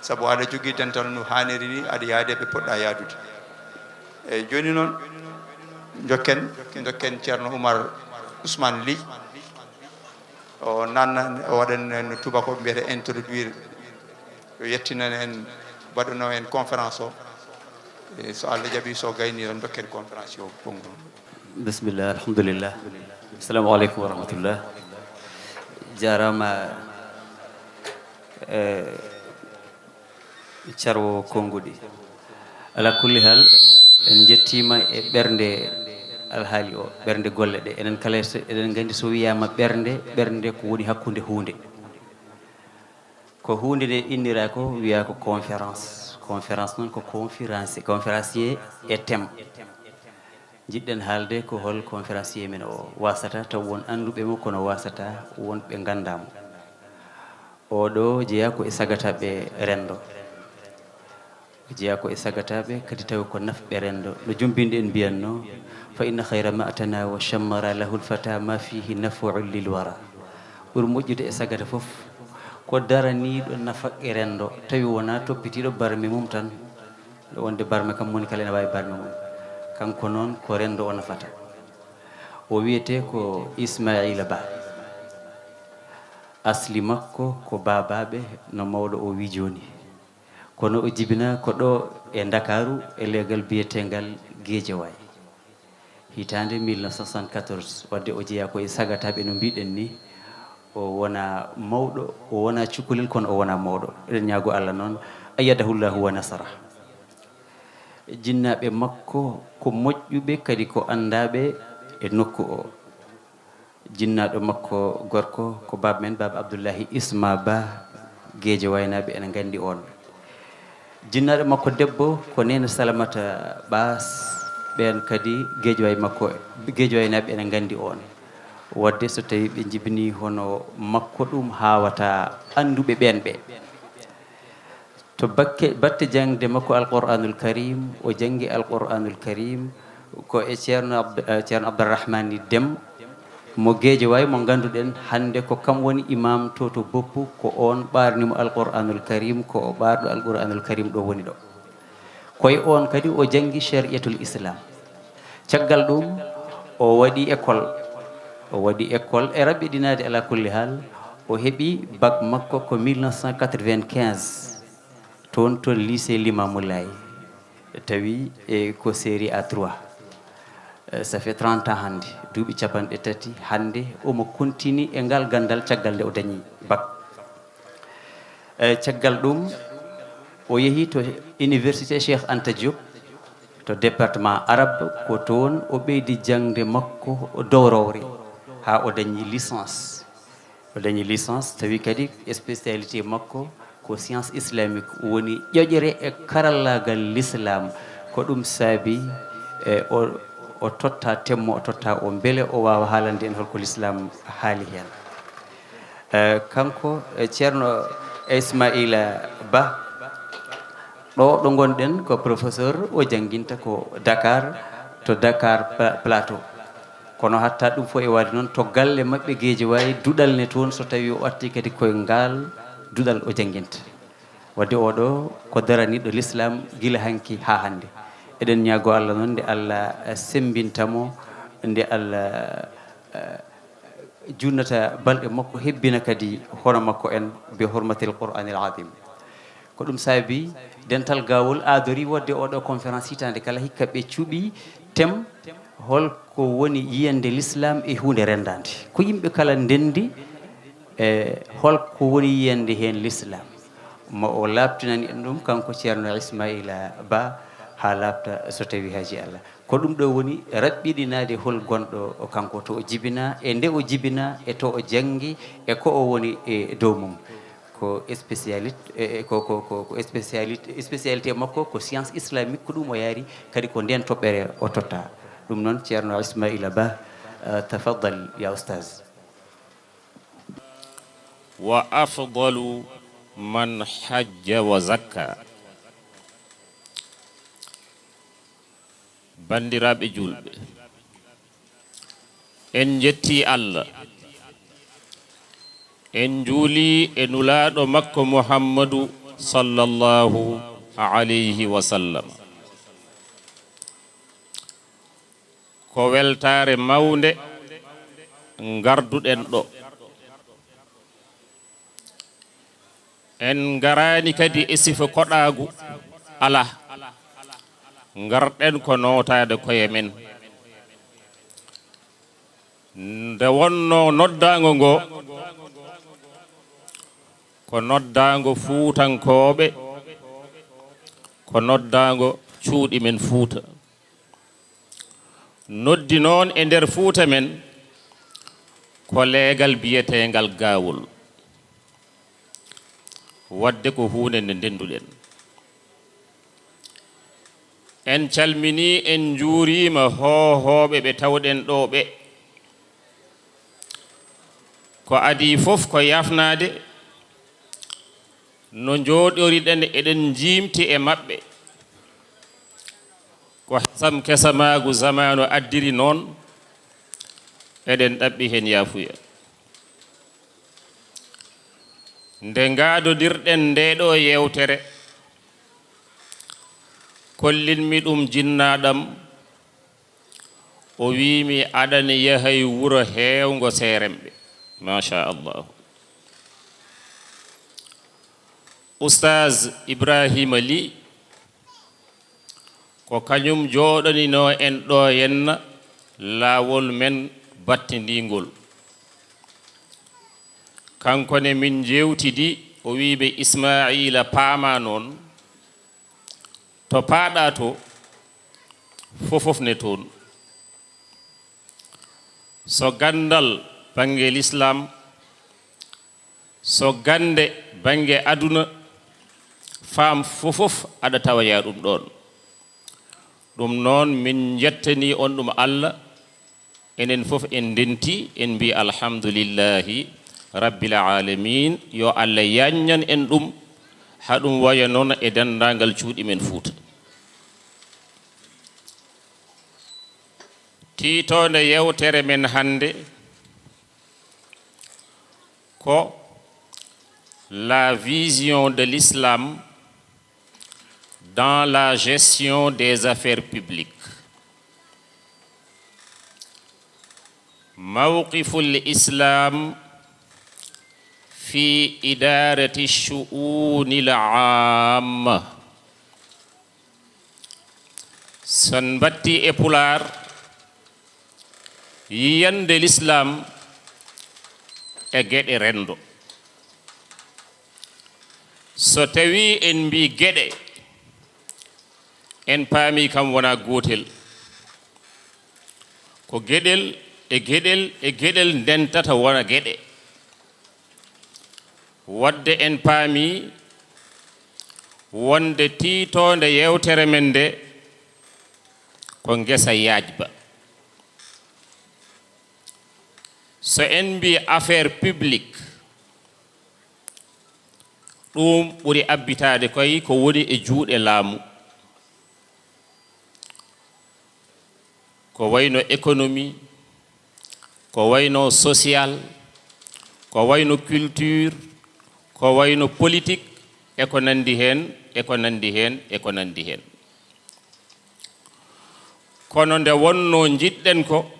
Sabu aɗa jogii dental no haaniri ni, aɗa yaadi e ɓe poɗɗa yaadude. Eyi, jooni noon, njokken, njokken Ceerno Umar Usmaan Lih. O nanna, o waɗan en no tuubakooɓe mbiyata introduire. O yettinan en, waɗano en conférence o. E, so Allah jaɓi, so gayni, o dokken conférence o konngol. Bisimilla, alhamdulillah. Assalamu aleykum wa rahmatullah. Jaaraama, eh, carwo konnguɗi. Ala kulli hal, en njettiima e ɓernde alhaali o, ɓernde golle ɗe. Enen kala so, eɗen nganndi so wiyaama ɓernde, ɓernde ko woni hakkunde huunde. Ko huunde nde innira ko wiyaa ko conférence. Conférence noon ko conférence, conférencier e thème. Njiɗɗen haalde ko hol conférencier men o wasata, taw won annduɓe mo kono wasata won ɓe nganndaa mo. Oɗo jeyaa ko e sagataɓe renndo. O jeyaa ko e sagataɓe kadi tawi ko nafɓe renndo. No jombinɗo en mbiyatno, fa inna khayra ma atana wa shammara lahul fata ma fihi naf'un lil wara. Ɓuri moƴƴude e sagata fof ko daraniiɗo nafaɓɓe renndo, tawi wonaa toppitiiɗo barme mum tan. Wonde barme kam, moni kala ene waawi barme mum. Kanko noon ko renndo o nafata. O wiyetee ko Ismaila Ba. Asli makko ko Babaɓe, no mawɗo o wii jooni. Kono o jibinaa ko ɗo e Ndakaaru e leegal biyeteengal Geejawaay. Hitaande mille neuf cent soixante-quatorze, wadde o jeyaa ko e sagataɓe no mbiɗen ni. O wonaa mawɗo, o wonaa cukalel, kono o wonaa mawɗo. Eɗen ñaago Allah noon, ayyadahullahu wa nasara. Jinnaaɓe makko ko moƴƴuɓe, kadi ko anndaaɓe e nokku o. Jinnaaɗo makko gorko ko baaba men, Baaba Abdullahi Isma Ba, Geejawaynaaɓe ene nganndi oon. Jinnaaɗo makko debbo ko Neene Salamata Baas, ɓeen kadi Geejawaay makko, Geejawaynaaɓe ene nganndi oon. Wadde so tawii ɓe njibinii hono makko, ɗum haawataa annduɓe ɓeen ɓe. To batte jaŋde makko Alqur'aanul Kariim, o janngi Alqur'aanul Kariim ko e Ceerno Abdarrahmaani Dem mo Geejawaay, mo nganndu-ɗen hannde ko kam woni imaam to to Boppu. Ko oon ɓaarni mo Alqur'aanul Kariim, ko o ɓaarɗo Alqur'aanul Kariim ɗo woni ɗo. Ko e oon kadi o janngi Cariyatul Islaam. Caggal ɗuum o waɗi école, o waɗi école e raɓɓiɗinaade, alaa kulli haal o heɓi bac makko ko mille neuf cent quatre-vingt-quinze. Toon to lycée Limamou Laye, tawi e ko série A trois. Eh, ça fait trente ans hannde, duuɓi capanɗe tati hannde omo continue e ngal ganndal caggal nde o dañi bac. Eh, caggal ɗum o yehi to université Cheikh Anta Diop to département arabe, ko toon o ɓeydi jaŋde makko dowrowre haa o dañi licence. O dañi licence, tawi kadi spécialité makko ko science islamique, woni ƴoƴre e karallaagal l'islam. Ko ɗum saabi e o, o totta temmo, o totta o, mbele o waawa haalande en holko l'islam haali heen. Eh, kanko, eh, Ceerno Ismaila Ba, ɗo ɗo ngonɗen ko professeur, o jannginta ko Dakar, to Dakar Pla-, Plateau. Kono hatta ɗum fof e waade noon, to galle maɓɓe Geejawaay, duɗal ne toon, so tawii o artii kadi koye ngaal duɗal o jannginta. Wadde oɗo ko daraniiɗo l'islam gila hanki haa hannde. Eɗen ñaago Allah noon nde Allah, eh, semmbinta mo, nde Allah, eh, junnata balɗe makko, hebbina kadi hono makko en, bi hurmatil Qur'anil Azim. Ko ɗum saabi dental Gawol aadori waɗde oɗo conférence hitaande kala, hikka ɓe cuɓi thème, holko woni yiyande l'islam e huunde rendaande. Ko yimɓe kala ndendi e holko woni yiyande heen l'islam. Mo o laaɓtinani en ɗum, kanko Ceerno Ismaila Ba, haa laaɓta so tawii haajii Allah. Ko ɗum ɗo woni raɓɓiɗinaade hol gonɗo kanko, to o jibinaa, e nde o jibinaa, e to o janngi, e ko o woni e dow mum. Ko spécialité, e, e, ko, ko, ko, ko spécialité, spécialité makko ko science islamique, ko ɗum o yaari, kadi ko ndeen toɓɓere o totta. Ɗum noon, Ceerno Ismaila Ba, eh, tafaddal ya oustaz. وأفضل من حج وزكى. Banndiraaɓe juulɓe, en njettii Allah, en njuulii e Nulaaɗo makko Muhammadu sallallahu alayhi wa sallam. Ko weltaare mawnde ngarduɗen ɗo. En ngaraani kadi e sifa koɗaagu, alaa. Ngarɗen ko nootaade koye men. Nde wonnoo noddaango ngo, ko noddaango Fuutankooɓe, ko noddaango cuuɗi men Fuuta. Noddi noon e nder Fuuta men ko leegal biyeteengal Gaawol. Waɗde ko huunde nde ndennduɗen. En calminii, en njuuriima hoohooɓe ɓe tawɗen ɗoo ɓe. Ko adii fof ko yaafnaade no njooɗoriɗen eɗen njiimti e maɓɓe. Ko hasam kesamaagu zamaanu addiri noon, eɗen ɗaɓɓi heen yaafuya. Nde ngaadodirɗen ndee ɗoo yeewtere, kollinmi ɗum jinnaaɗam, o wiimi aɗa ne yahay wuro heewngo seeremɓe. Machallah. Oustaz Ibrahima Ly, ko kañum jooɗaninoo en ɗo henna laawol men battindiingol. Kanko ne min njeewtidi, o wii ɓe Ismaa'iila paamaa noon, to paaɗaa to, fofof ne toon. So ganndal bannge lislaam, so gannde bannge aduna, faam fofof aɗa tawoya ɗum ɗoon. Ɗum noon, min njettanii on ɗum Allah, enen fof en ndenti, en mbii alhamdulillahi rabbil aalamiin, yo Allah yaññan en ɗum, haa ɗum waya noon e denndaangal cuuɗi men Fuuta. Tiitoonde yeewtere men hannde ko la vision de l'islam dans la gestion des affaires publiques. Mawqiful Islam fi idarati shu'unil amma. So en mbattii e Pulaar, yiyannde lislaam e geɗe renndo. So tawii en mbii geɗe, en paamii kam wonaa gootel. Ko geɗel e geɗel e geɗel ndentata wona geɗe. Waɗde en paamii wonde tiitoonde yeewtere men nde ko ngesa yaajba. So en mbii affaire publique, ɗum ɓuri abbitaade koy ko woni e juuɗe laamu. Ko wayno économie, ko wayno social, ko wayno culture, ko wayno politique, e ko nanndi heen, e ko nanndi heen, e ko nanndi heen. Kono nde wonnoo njiɗɗen ko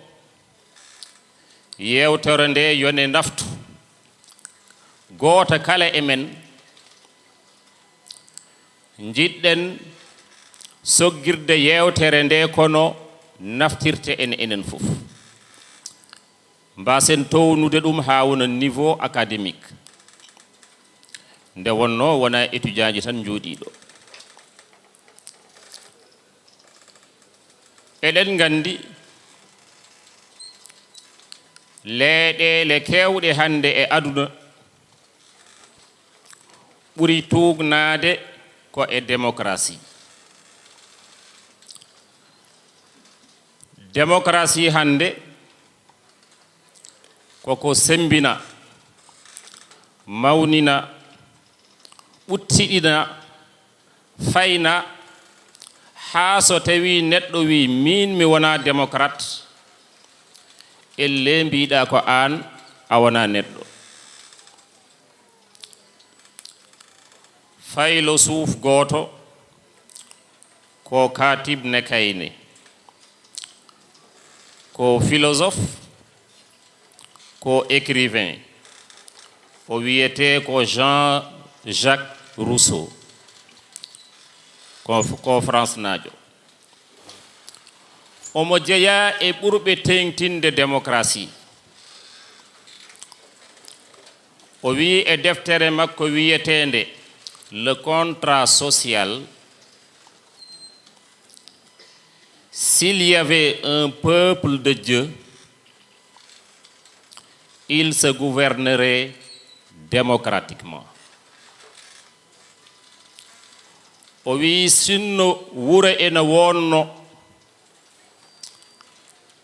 yeewtere nde yo ne naftu gooto kala e men, njiɗɗen soggirde yeewtere nde kono naftirte en enen fof. Mbaasen townude ɗum haa wona niveau académique. Nde wonnoo wonaa étudiant ji tan njooɗii ɗo. Eɗen nganndi leyɗeele keewɗe hannde e aduna ɓuri tuugnaade ko e démocratie. Démocratie hannde koko semmbina, mawnina, ɓuttiɗina, fayna, haa so tawii neɗɗo wii, "Miin mi wonaa démocrate," ellee mbiiɗaa ko aan a wonaa neɗɗo. Faylosuuf gooto ko Katib Nekayne, ko philosophe, ko écrivain. O wiyetee ko Jean-Jacques Rousseau, ko, ko France naajo. Omo jeyaa e ɓurɓe teeŋtinde démocratie. O wiyi e deftere makko wiyeteende Le Contrat Social, "S'il y avait un peuple de Dieu, il se gouvernerait démocratiquement." O wiyi, sinno wuro ene wonno,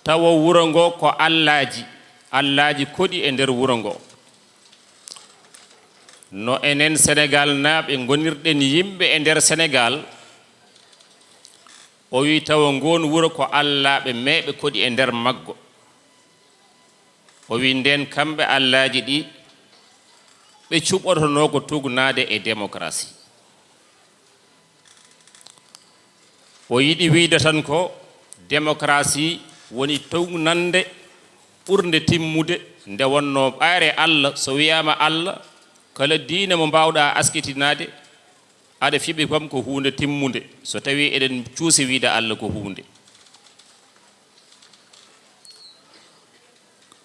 tawa wuro ngo ko allaaji, allaaji koɗi e nder wuro ngo. No enen Senegaal naaɓe ngonirɗen yimɓe e nder Senegaal, o wi tawa ngoon wuro ko allaaɓe meeɓe koɗi e nder maggo. O wi ndeen kamɓe allaaji ɗi, ɓe cuɓotonoo ko tugnaade e démocratie. O yiɗi wiyde tan ko démocratie woni townannde ɓurnde timmude, nde wonnoo ɓaare Allah, so wiyaama Allah, kala diine mo mbaawɗaa askitinaade, aɗa fiɓi kam ko huunde timmunde, so tawii eɗen cuusi wiyde Allah ko huunde.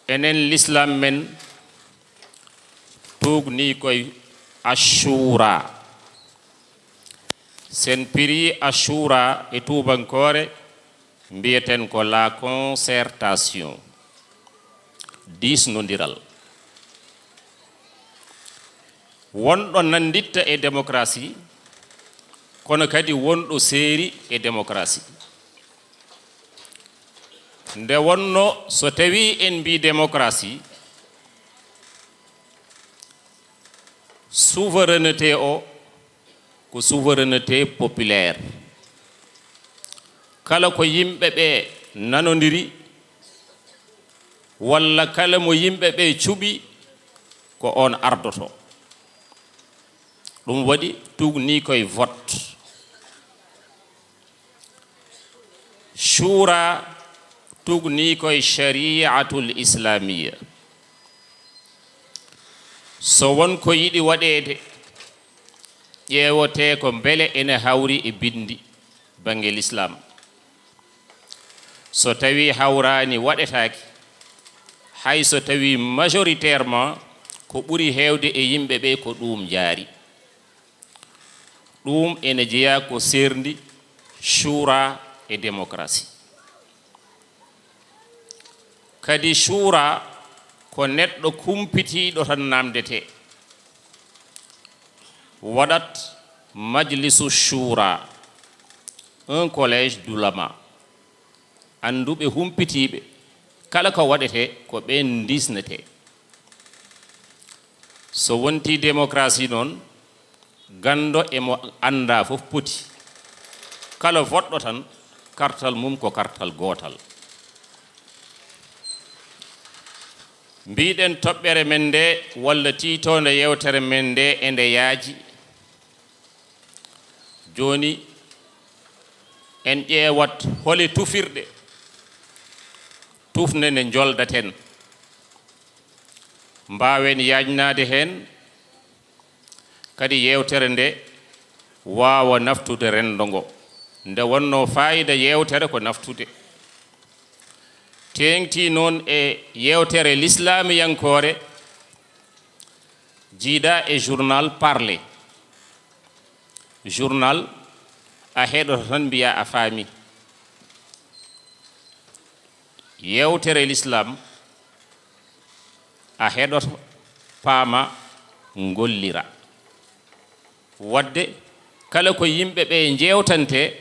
Enen Lislaam men tuugnii koye Ashura. Sen pirii Ashura e tuubankoore, mbiyeten ko la concertation, diisnondiral. Wonɗo nannditta e démocratie, kono kadi wonɗo seeri e démocratie. Nde wonno, so tawii en mbii démocratie, souveraineté o ko souveraineté populaire. Kala ko yimɓe ɓe nanondiri, walla kala mo yimɓe ɓe cuɓi, ko oon ardoto. Ɗum waɗi tuugnii koye vote. Shura tuugnii koye shari'atul islamiyya. So won ko yiɗi waɗeede, ƴeewetee ko mbele ene hawri e binndi bannge Lislaam. So tawii hawraani, waɗetaake, hay so tawii majoritairement ko ɓuri heewde e yimɓe ɓe ko ɗuum njaari. Ɗuum ene jeyaa ko seerndi shura e démocratie. Kadi shura ko neɗɗo kumpitiiɗo tan naamndetee. Waɗat majlisu shura, un collège d'ulama. Annduɓe humpitiiɓe, kala ko waɗetee ko ɓeen ndiisnetee. So wontii démocratie noon, ganndo e mo anndaa fof poti. Kala voɗɗo tan, kartal mum ko kartal gootal. Mbiɗen toɓɓere men nde walla tiitoonde yeewtere men nde e nde yaaji. Jooni, en ƴeewat hole tufirɗe tufnde nde njoldaten. Mbaawen yaajnaade heen kadi yeewtere nde waawa naftude renndo ngo. Nde wonnoo faayida yeewtere ko naftude. Teeŋti noon e yeewtere lislaamiyankoore, jiidaa e journal parlé. Journal, a heɗoto tan mbiyaa a faami. Yeewtere lislaam, a heɗoto, paama, ngollira. Waɗde, kala ko yimɓe ɓe njeewtantee,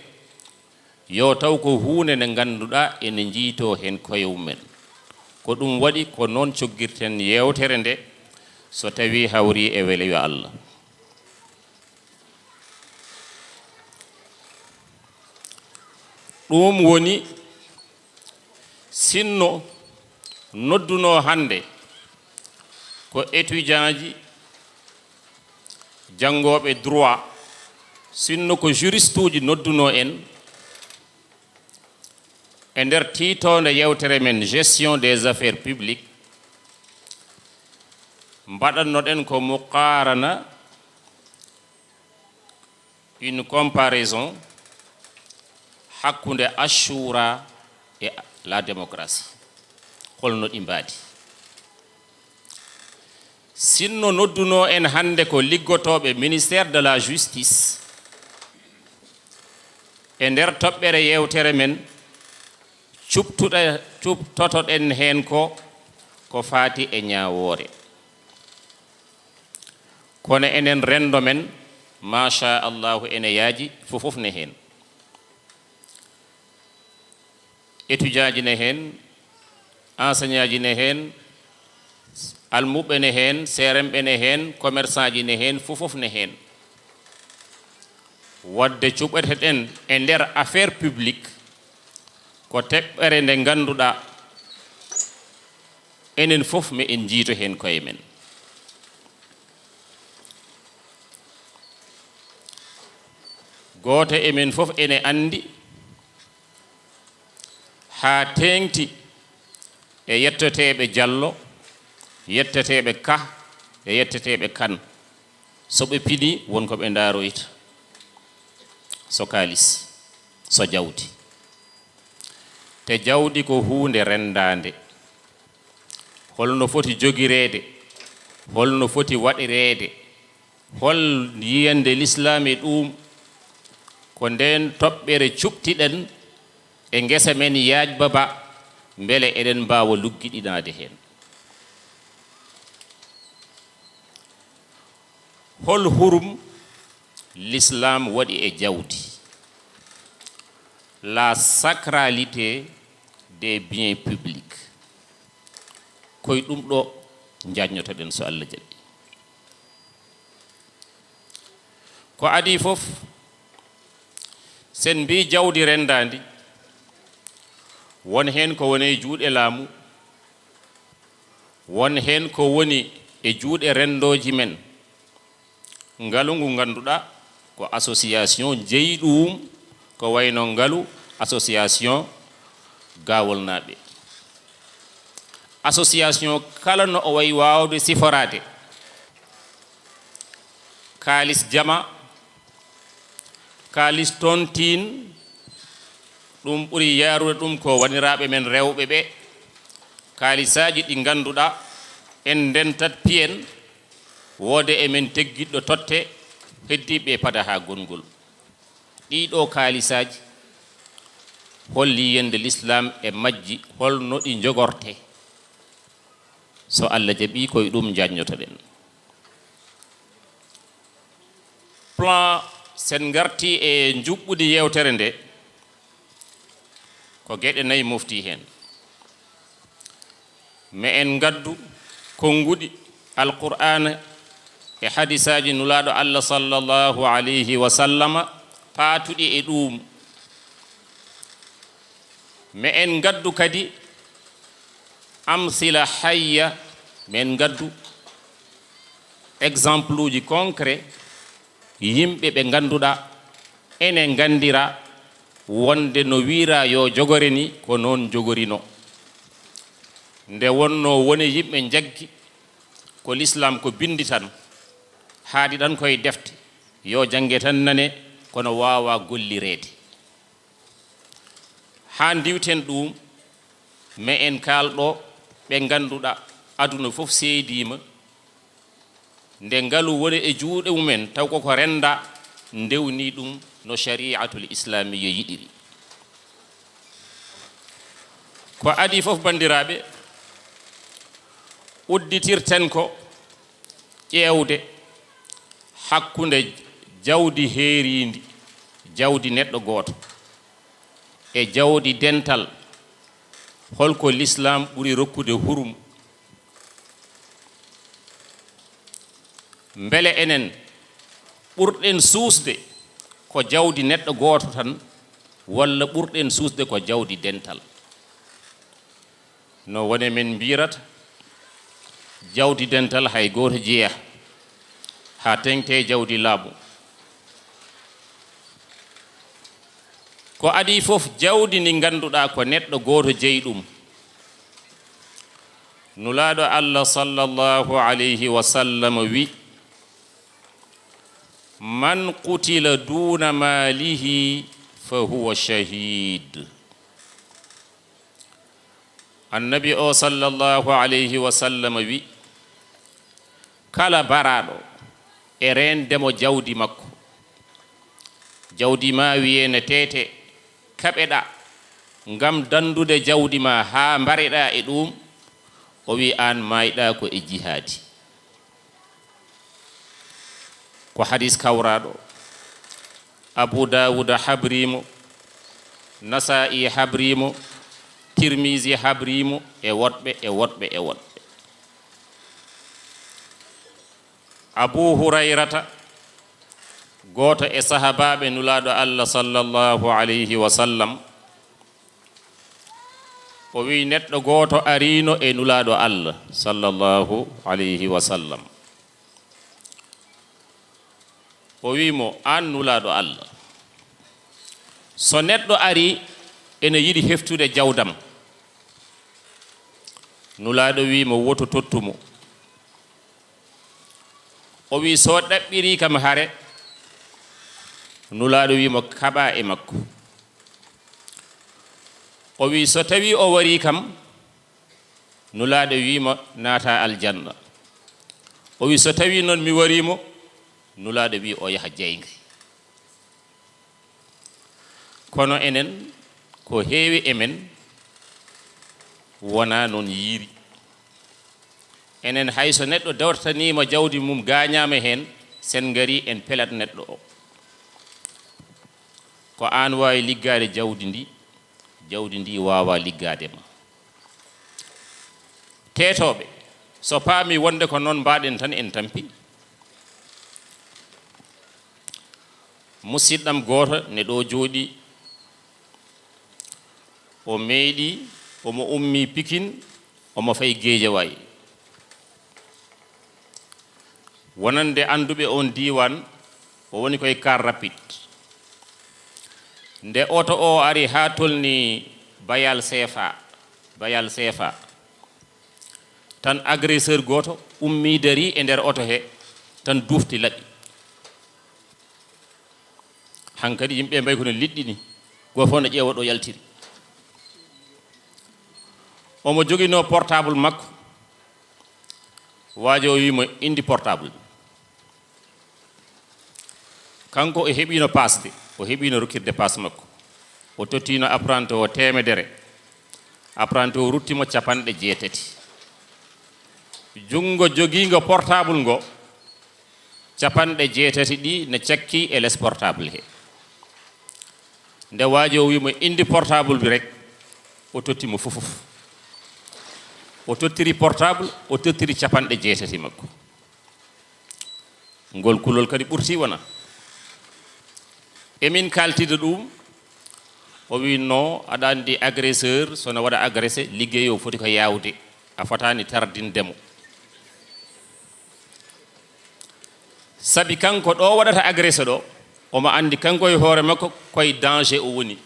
yo taw ko huunde nde ngannduɗaa ene njiytoo heen koye mumen. Ko ɗum waɗi ko noon coggirten yeewtere nde, So tawii hawrii e weleyo Allah. Ɗum woni sinno noddunoo hannde ko étudiantji, janngooɓe droit, sinno ko juristuuji noddunoo en e nder tiitoonde yewtere men, gestion des affaires publiques, mbaɗannoɗen ko muqaarana, une comparaison, hakkunde Ashura e la démocratie. Holno ɗi mbaadi? Sinno noddunoo en hannde ko liggotooɓe ministère de la justice e nder toɓɓere yewtere men, cuɓtuɗe-, cuɓtotoɗen heen ko, ko faati e ñaawoore. Kono enen renndo men, machallahu, ene yaaji, fof fof ne heen. Étudiantji ne heen, enseignantji ne heen, almuɓɓe ne heen, seeremɓe ne heen, commerçantji ne heen, fof fof ne heen. Waɗde cuɓeteɗen e nder affaire publique ko teɓɓere nde ngannduɗaa enen fof meɗen njiito heen koye men. Gooto e men fof ene anndi haa teeŋti e yetteteeɓe Jallo, yetteteeɓe Ka, e yetteteeɓe Kan. So ɓe pinii, won ko ɓe ndaaroyta. So kaalis, so jawdi. Te jawdi ko huunde renndaande. Holno foti jogireede? Holno foti waɗireede? Hol yiyannde Lislaam e ɗuum? Ko ndeen toɓɓere cuɓtiɗen e ngesa men Yaaj Baba, mbele eɗen mbaawa luggiɗinaade heen. Hol hurum Lislaam waɗi e jawdi? La sacralité des biens publics. Koye ɗum ɗo njaññotoɗen, so Allah jaɓi. Ko adii fof, sen mbii jawdi renndaandi, won heen ko woni e juuɗe laamu, won heen ko woni e juuɗe renndooji men. Ngalu ngu ngannduɗaa ko association jeyi ɗum, ko wayno ngalu association Gawolnaaɓe. Association kala no o wayi waawde siforaade, kaalis jama, kaalis tontine, ɗum ɓuri yaarude ɗum ko wanndiraaɓe men rewɓe ɓe, kaalisaaji ɗi ngannduɗaa en ndentat piyen, woode e men teggiɗɗo totte, heddiiɓe e pada haa gongol. Ɗii ɗoo kaalisaaji, hol yiyannde Lislaam e majji, hol no ɗi njogortee? So Allah jaɓii, ko e ɗum njaññotoɗen. Plan, sen ngartii e njuɓɓudi yeewtere nde, ko geɗe nayi moftii heen. Ma en ngaddu konnguɗi Alqur'aana e hadisaaji Nulaaɗo Allah sallallahu alayhi wa sallama paatuɗi e ɗuum. Ma en ngaddu kadi amsila hayya, ma en ngaddu exemple uji concret, yimɓe ɓe ngannduɗaa ene nganndira wonde no wiyra yo jogore ni, ko noon jogorino. Nde wonnoo wone yimɓe njaggi ko Lislaam ko binndi tan, haaɗi ɗan koye defte, yo jannge tan nane, kono waawaa gollireede. Haa ndiwten ɗum, ma en kaal ɗo ɓe ngannduɗaa aduna fof seediima, nde ngalu woni e juuɗe mumen, taw koko renndaa, ndewnii ɗum no shari'atul islaamiyya yiɗiri. Ko adii fof, banndiraaɓe, udditirten ko ƴeewde hakkunde jawdi heeriindi, jawdi neɗɗo gooto, e jawdi dental, holko Lislaam ɓuri rokkude hurum? Mbele enen ɓurɗen suusde ko jawdi neɗɗo gooto tan, walla ɓurɗen suusde ko jawdi dental? No wone men mbiyirata, jawdi dental hay gooto jeyaa, haa teŋtee jawdi laamu. Ko adii fof, jawdi ndi ngannduɗaa ko neɗɗo gooto jeyi ɗum. Nulaaɗo Allah sallallahu alayhi wa sallam wi: "Man qutila duna malihi fa huwa shahid." Annabi o sallallahu alayhi wa sallam wi: "Kala baraaɗo e reende mo jawdi makko, jawdi ma wiyee ne teete, kaɓeɗaa ngam danndude jawdi ma haa mbareɗaa e ɗum," o wi, "Aan maayɗaa ko e jihaadi." Ko hadis kawraaɗo. Abu Dawuda habrimo, Nasa'i habrimo, Tirmizi habrimo, e woɗɓe, e woɗɓe, e woɗɓe. Abu Hurayrata, gooto e sahabaaɓe Nulaaɗo Allah sallallahu alayhi wa sallam, o wi, neɗɗo gooto ariino e Nulaaɗo Allah sallallahu alayhi wa sallam. O wi mo, "Aan Nulaaɗo Allah, so neɗɗo ari ene yiɗi heftude jawdam." Nulaaɗo wi mo, "Woto tottu mo." O wi, "So ɗaɓɓirii kam hare?" Nulaaɗo wi mo, "Kaɓaa e makko." O wi, "So tawii o warii kam?" Nulaaɗo wi mo, "Naata aljanna." O wi, "So tawii noon mi warii mo?" Nulaaɗo wi, "O yaha jeyngre." Kono enen, ko heewi e men wonaa noon yiiri. Enen, hay so neɗɗo dawtataniima jawdi mum, gaañaama heen, sen ngarii en pelat neɗɗo o. Ko aan waawi liggaade jawdi ndi, jawdi ndi waawaa liggaade ma. Teetooɓe, so paami wonde ko noon mbaɗen tan, en tampi. Musidɗam gooto ne ɗo jooɗi, o meeɗi, omo ummi Pikin, omo fayi Geejawaay. Wonande annduɓe oon diiwaan, o woni koye car rapide. Nde oto o ari haa tolni Bayal Seefa, Bayal Seefa, tan agresseur gooto ummii, darii e nder oto he, tan dufti laɓi. Hankadi yimɓe mbayi kono liɗɗi ni, gooto fof no ƴeewa ɗo yaltiri. Omo joginoo portable makko, waajo o wii mo, "Indi portable." Kanko o heɓiino paasde, o heɓiino rokkirde paas makko. O tottiino apprenti o teemedere. Apprenti o rutti mo capanɗe jeetati. Junngo jogiingo portable ngo, capanɗe jeetati ɗi ne cakki e les portable he. Nde waajo o wii mo, "Indi portable bi rek," o totti mo fof fof. O tottiri portable, o tottiri capanɗe jeetati makko. Ngol kulol kadi ɓurti wona. Emin kaltida ɗum, o wi, "No, aɗa anndi agresseur, so no waɗa agressé, liggey o foti ko yaawde. A fotaani tardinde mo." Sabi kanko ɗo waɗata agressé ɗo, omo anndi kanko e hoore makko koye danger o woni.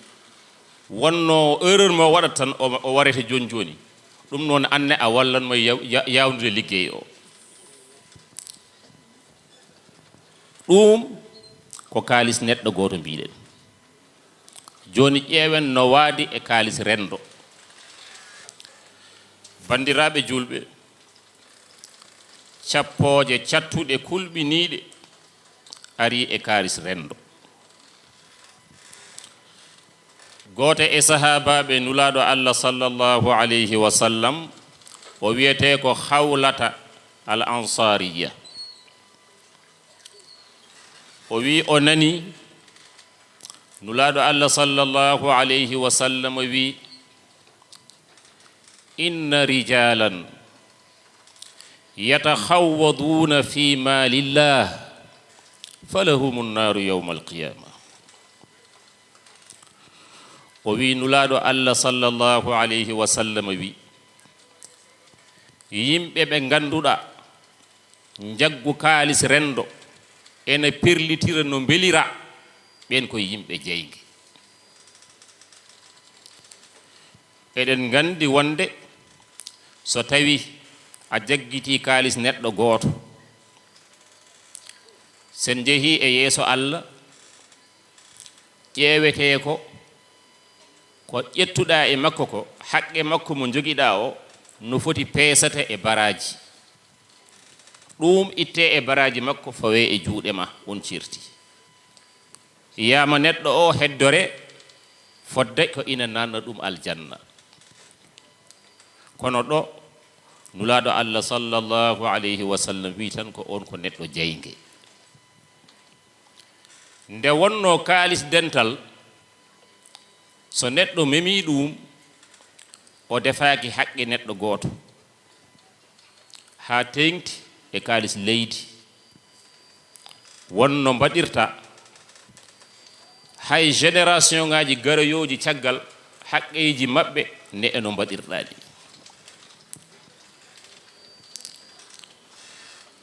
Wonno erreur mo waɗata tan, o, o warete jooni jooni. Ɗum noon, anne a wallan mo yaw-, ya-, yaawnude liggey o. Ɗum ko kaalis neɗɗo gooto mbiɗen. Jooni ƴeewen no waadi e kaalis renndo. Banndiraaɓe juulɓe, cappooje cattuɗe kulɓiniiɗe ari e kaalis renndo. Gooto e sahaabaaɓe Nulaaɗo Allah sallallahu alayhi wa sallam, o wiyetee ko Hawlata al Ansariya. O wi o nani Nulaaɗo Allah sallallahu alayhi wa sallam wi, "Inna rijalan يتخوضون في مال الله فلهم النار يوم القيامة. O wi Nulaaɗo Allah sallallahu alayhi wa sallam wi, yimɓe ɓe ngannduɗaa njaggu kaalis renndo ena perlitira no mbelira, ɓeen ko yimɓe jeynge. Eɗen nganndi wonde so tawi a jaggitii kaalis neɗɗo gooto, sen njehii e yeeso Allah, ƴeewetee ko ko ƴettuɗaa e makko ko, haqqe makko mo njogiɗaa o no foti peesata e baraaji. Ɗuum ittee e baraaji makko, fawee e juuɗe ma, on cirti. Yiyama neɗɗo o heddore fodde ko ina nanna ɗum aljanna. Kono ɗo Nulaaɗo Allah sallallahu alayhi wa sallam wi tan ko on ko neɗɗo jeynge. Nde wonno kaalis dental, so neɗɗo memi ɗum, o defaaki haqqe neɗɗo gooto, haa teeŋti e kaalis leydi, won no mbaɗirta hay génération ŋaaji garoyooji caggal, haqqeeji maɓɓe ne e no mbaɗirɗaa ɗi.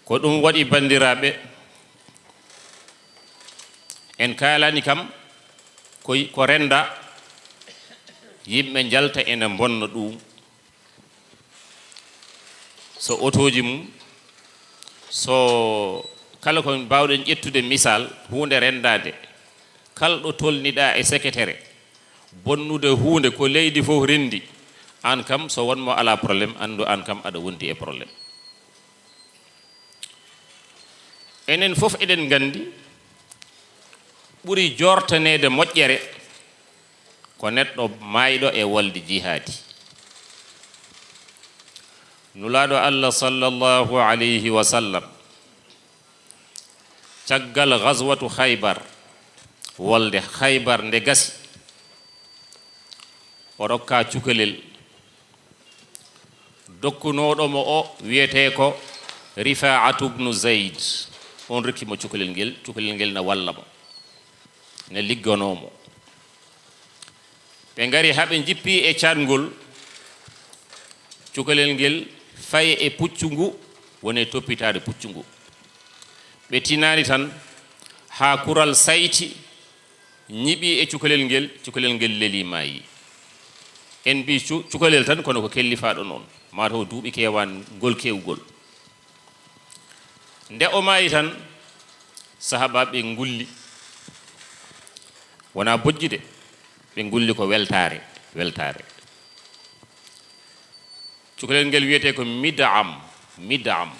Ko ɗum waɗi, banndiraaɓe, en kaalani kam ko, ko rennda, yimɓe njalta ena mbonna ɗum. So otooji mum, so kala ko mbaawɗen ƴettude misal, huunde renndaande, kala ɗo tolniɗaa e seketere, bonnude huunde ko leydi fof renndi, aan kam so won mo alaa problème, anndu aan kam aɗa wondi e problème. Enen fof eɗen nganndi, ɓuri joortaneede moƴƴere ko neɗɗo maayɗo e wolde jihaadi. Nulaaɗo Allah sallallahu alayhi wa sallam, caggal gazwatu Khaybar, wolde Khaybar nde gasi, o rokka cukalel dokkunooɗo mo o wiyetee ko Rifaa'atu bnu Zayd. On rokki mo cukalel ngel, cukalel ngel na walla mo, na ligganoo mo. Ɓe ngari haa ɓe njippi e caatngol, cukalel ngel faye e puccu ngu, woni e toppitaade puccu ngu. Ɓe tinaani tan haa kural sayti, ñiɓi e cukalel ngel, cukalel ngel lelii, maayi. En mbii cu-, cukalel tan, kono ko kellifaaɗo noon, maa taw duuɓi keewaani ngol keewgol. Nde o maayi tan, sahaabaaɓe ngulli, wonaa bojji de, ɓe ngulli ko weltaare, weltaare. Cukalel ngel wiyetee ko Mid'am, Mid'am.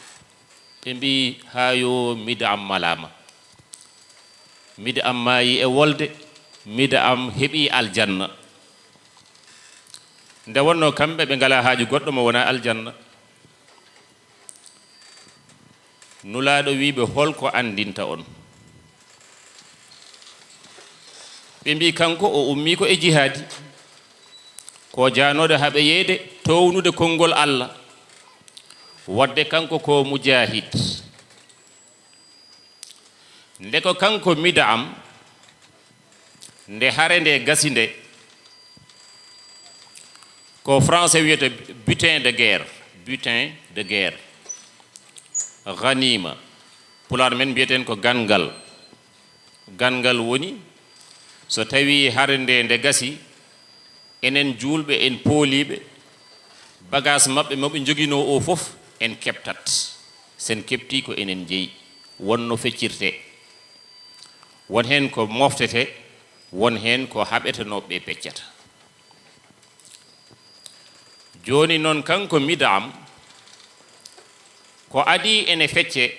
Ɓe mbii, "Haa yo Mid'am malaama. Mid'am maayi e wolde, Mid'am heɓii aljanna." Nde wonnoo kamɓe ɓe ngalaa haaju goɗɗo mo wonaa aljanna. Nulaaɗo wii ɓe, "Hol ko anndinta on?" Ɓe mbii, "Kanko o ummii ko e jihaadi, ko jaanooɗo haa ɓe yeeyde toownude konngol Allah, waɗde kanko ko mujaahid." Nde ko kanko Mid'am, nde hare nde gasi nde, ko français wiyata butin de guerre, butin de guerre, ganima, pulaar men mbiyeten ko ganngal. Ganngal woni, so tawii hare nde nde gasi, enen juulɓe, en pooliiɓe, bagaas maɓɓe mo ɓe njoginoo o fof, en keɓtat. Sen keɓtii ko enen njeyi, won no feccirtee. Won heen ko moftetee, won heen ko haɓetenooɓe ɓe peccata. Jooni noon, kanko Mid'am, ko adii ene fecce,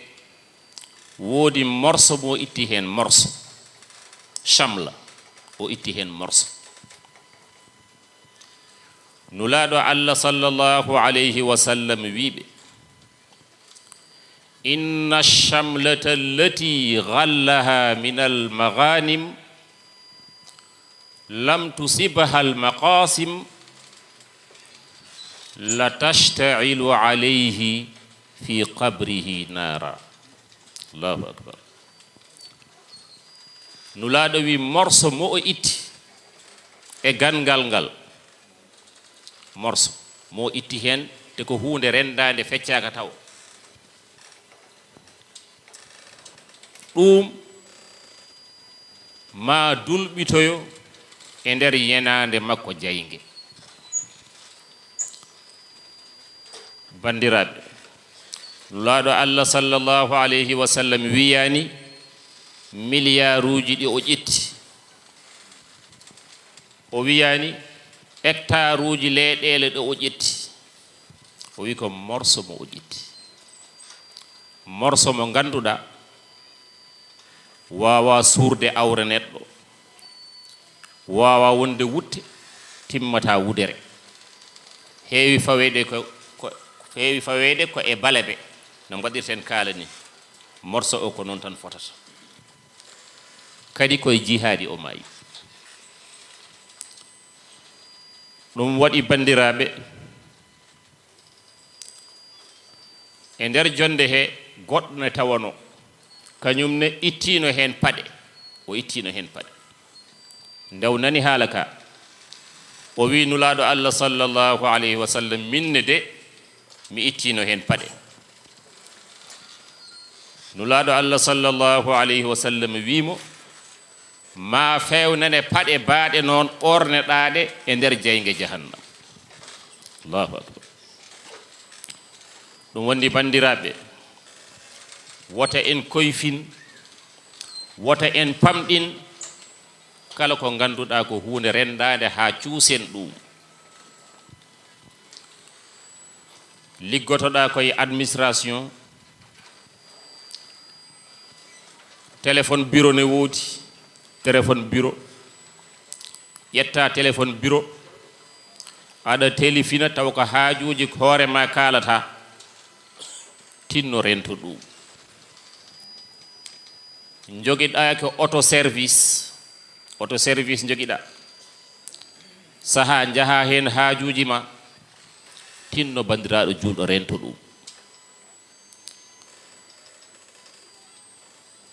woodi morso mo itti heen, morso, chamla, o itti heen morso. Nulaaɗo Allah sallallahu alayhi wa sallam wii ɓe, "Inna ash-shamlata allati ghallaha min al-maghanim lam tusibha al-maqasim la tashta'ilu alayhi في قبره نارا. الله أكبر. Nulaaɗo wi morso mo o itti e gangal ngal, morso mo o itti heen, te ko huunde renndaande, feccaaka taw, ɗum ma dulɓitoyo e nder yenaande makko jaynge. Banndiraaɓe, Nulaaɗo Allah sallallahu alayhi wa sallam wiyaani miliyaaruuji ɗi o ƴetti, o wiyaani hectaruuji leyɗeele ɗo o ƴetti, o wi ko morso mo o ƴetti, morso mo ngannduɗaa waawaa suurde awre neɗɗo, waawaa wonde wutte, timmataa wudere. Heewi faweede ko, ko, heewi faweede ko e balabe, no mbaɗirten kaala ni. Morso o ko noon tan fotata. Kadi koye jihaadi o maayi. Ɗum waɗi, banndiraaɓe, e nder jonnde he, goɗɗo ne tawano, kañum ne ittiino heen paɗe, o ittiino heen paɗe. Nde o nani haala ka, o wi Nulaaɗo Allah sallallahu alayhi wa sallam, min ne de, mi ittiino heen paɗe. Nulaaɗo Allah sallallahu alayhi wa sallam wi mo, ma feewnane paɗe baaɗe noon ɓorneɗaaɗe e nder jeynge jahannam. Allahu akbar. Ɗum woni, banndiraaɓe, wota en koyfin, wota en pamɗin kala ko ngannduɗaa ko huunde renndaande haa cuusen ɗum. Liggotoɗaa koye administration, téléphone bureau ne woodi, téléphone bureau, ƴetta téléphone bureau, aɗa telefina taw ko haajuuji hoore ma kaalata, tinno rento ɗum. Njogiɗaa ko auto service, auto service njogiɗaa, sahaa njahaa heen haajuuji ma, tinno banndiraaɗo juulɗo rento ɗum.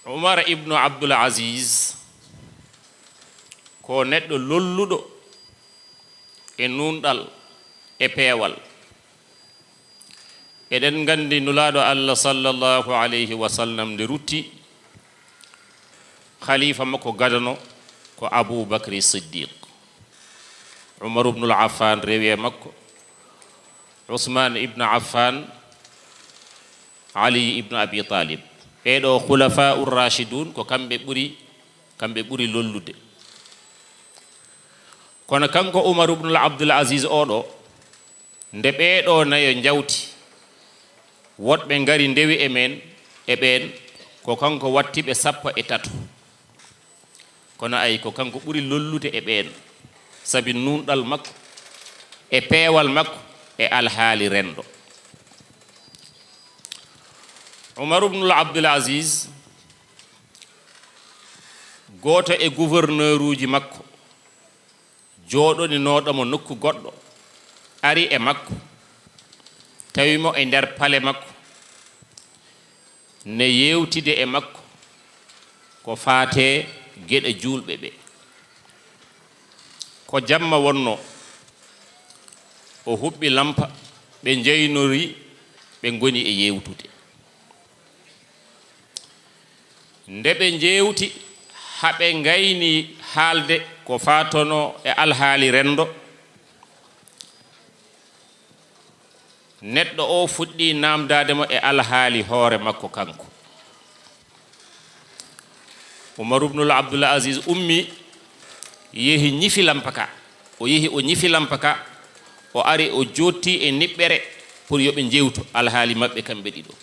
Umar ibnu Abdul Aziz ko neɗɗo lolluɗo e nuunɗal e peewal. Eɗen nganndi Nulaaɗo Allah sallallahu alayhi wa sallam nde rutti, khalifa makko gadano ko Abu Bakri Siddiq. Umar ibnul Affan rewi e makko, Usman ibn Affan, Ali ibn Abi Talib. Ɓeeɗo khulafa ur-rashidun ko kamɓe ɓuri, kamɓe ɓuri lollude. Kono kanko Umar ibnul Abdul Aziz oɗo, nde ɓeeɗo nayo njawti, woɗɓe ngari ndewi e men, e ɓeen, ko kanko watti ɓe sappo e tato. Kono ay ko kanko ɓuri lollude e ɓeen, sabi nuunɗal makko, e peewal makko, e alhaali renndo. Umar ibnul Abdul Aziz, gooto e gouverneuruuji makko, jooɗoninooɗo mo nokku goɗɗo, ari e makko, tawi mo e nder pale makko, ne yeewtide e makko ko faate geɗe juulɓe ɓe. Ko jamma wonnoo, o huɓɓi lampa, ɓe njeynori, ɓe ngoni e yeewtude. Nde ɓe njeewti, haa ɓe ngayni haalde ko faatono e alhaali renndo, neɗɗo o fuɗɗi naamndaade mo e alhaali hoore makko kanko. Umar ibnul Abdul Aziz ummi, yehi ñifi lampa ka. O yehi, o ñifi lampa ka, o ari, o jootti e niɓɓere pour yo ɓe njeewtu alhaali maɓɓe kamɓe ɗiɗo.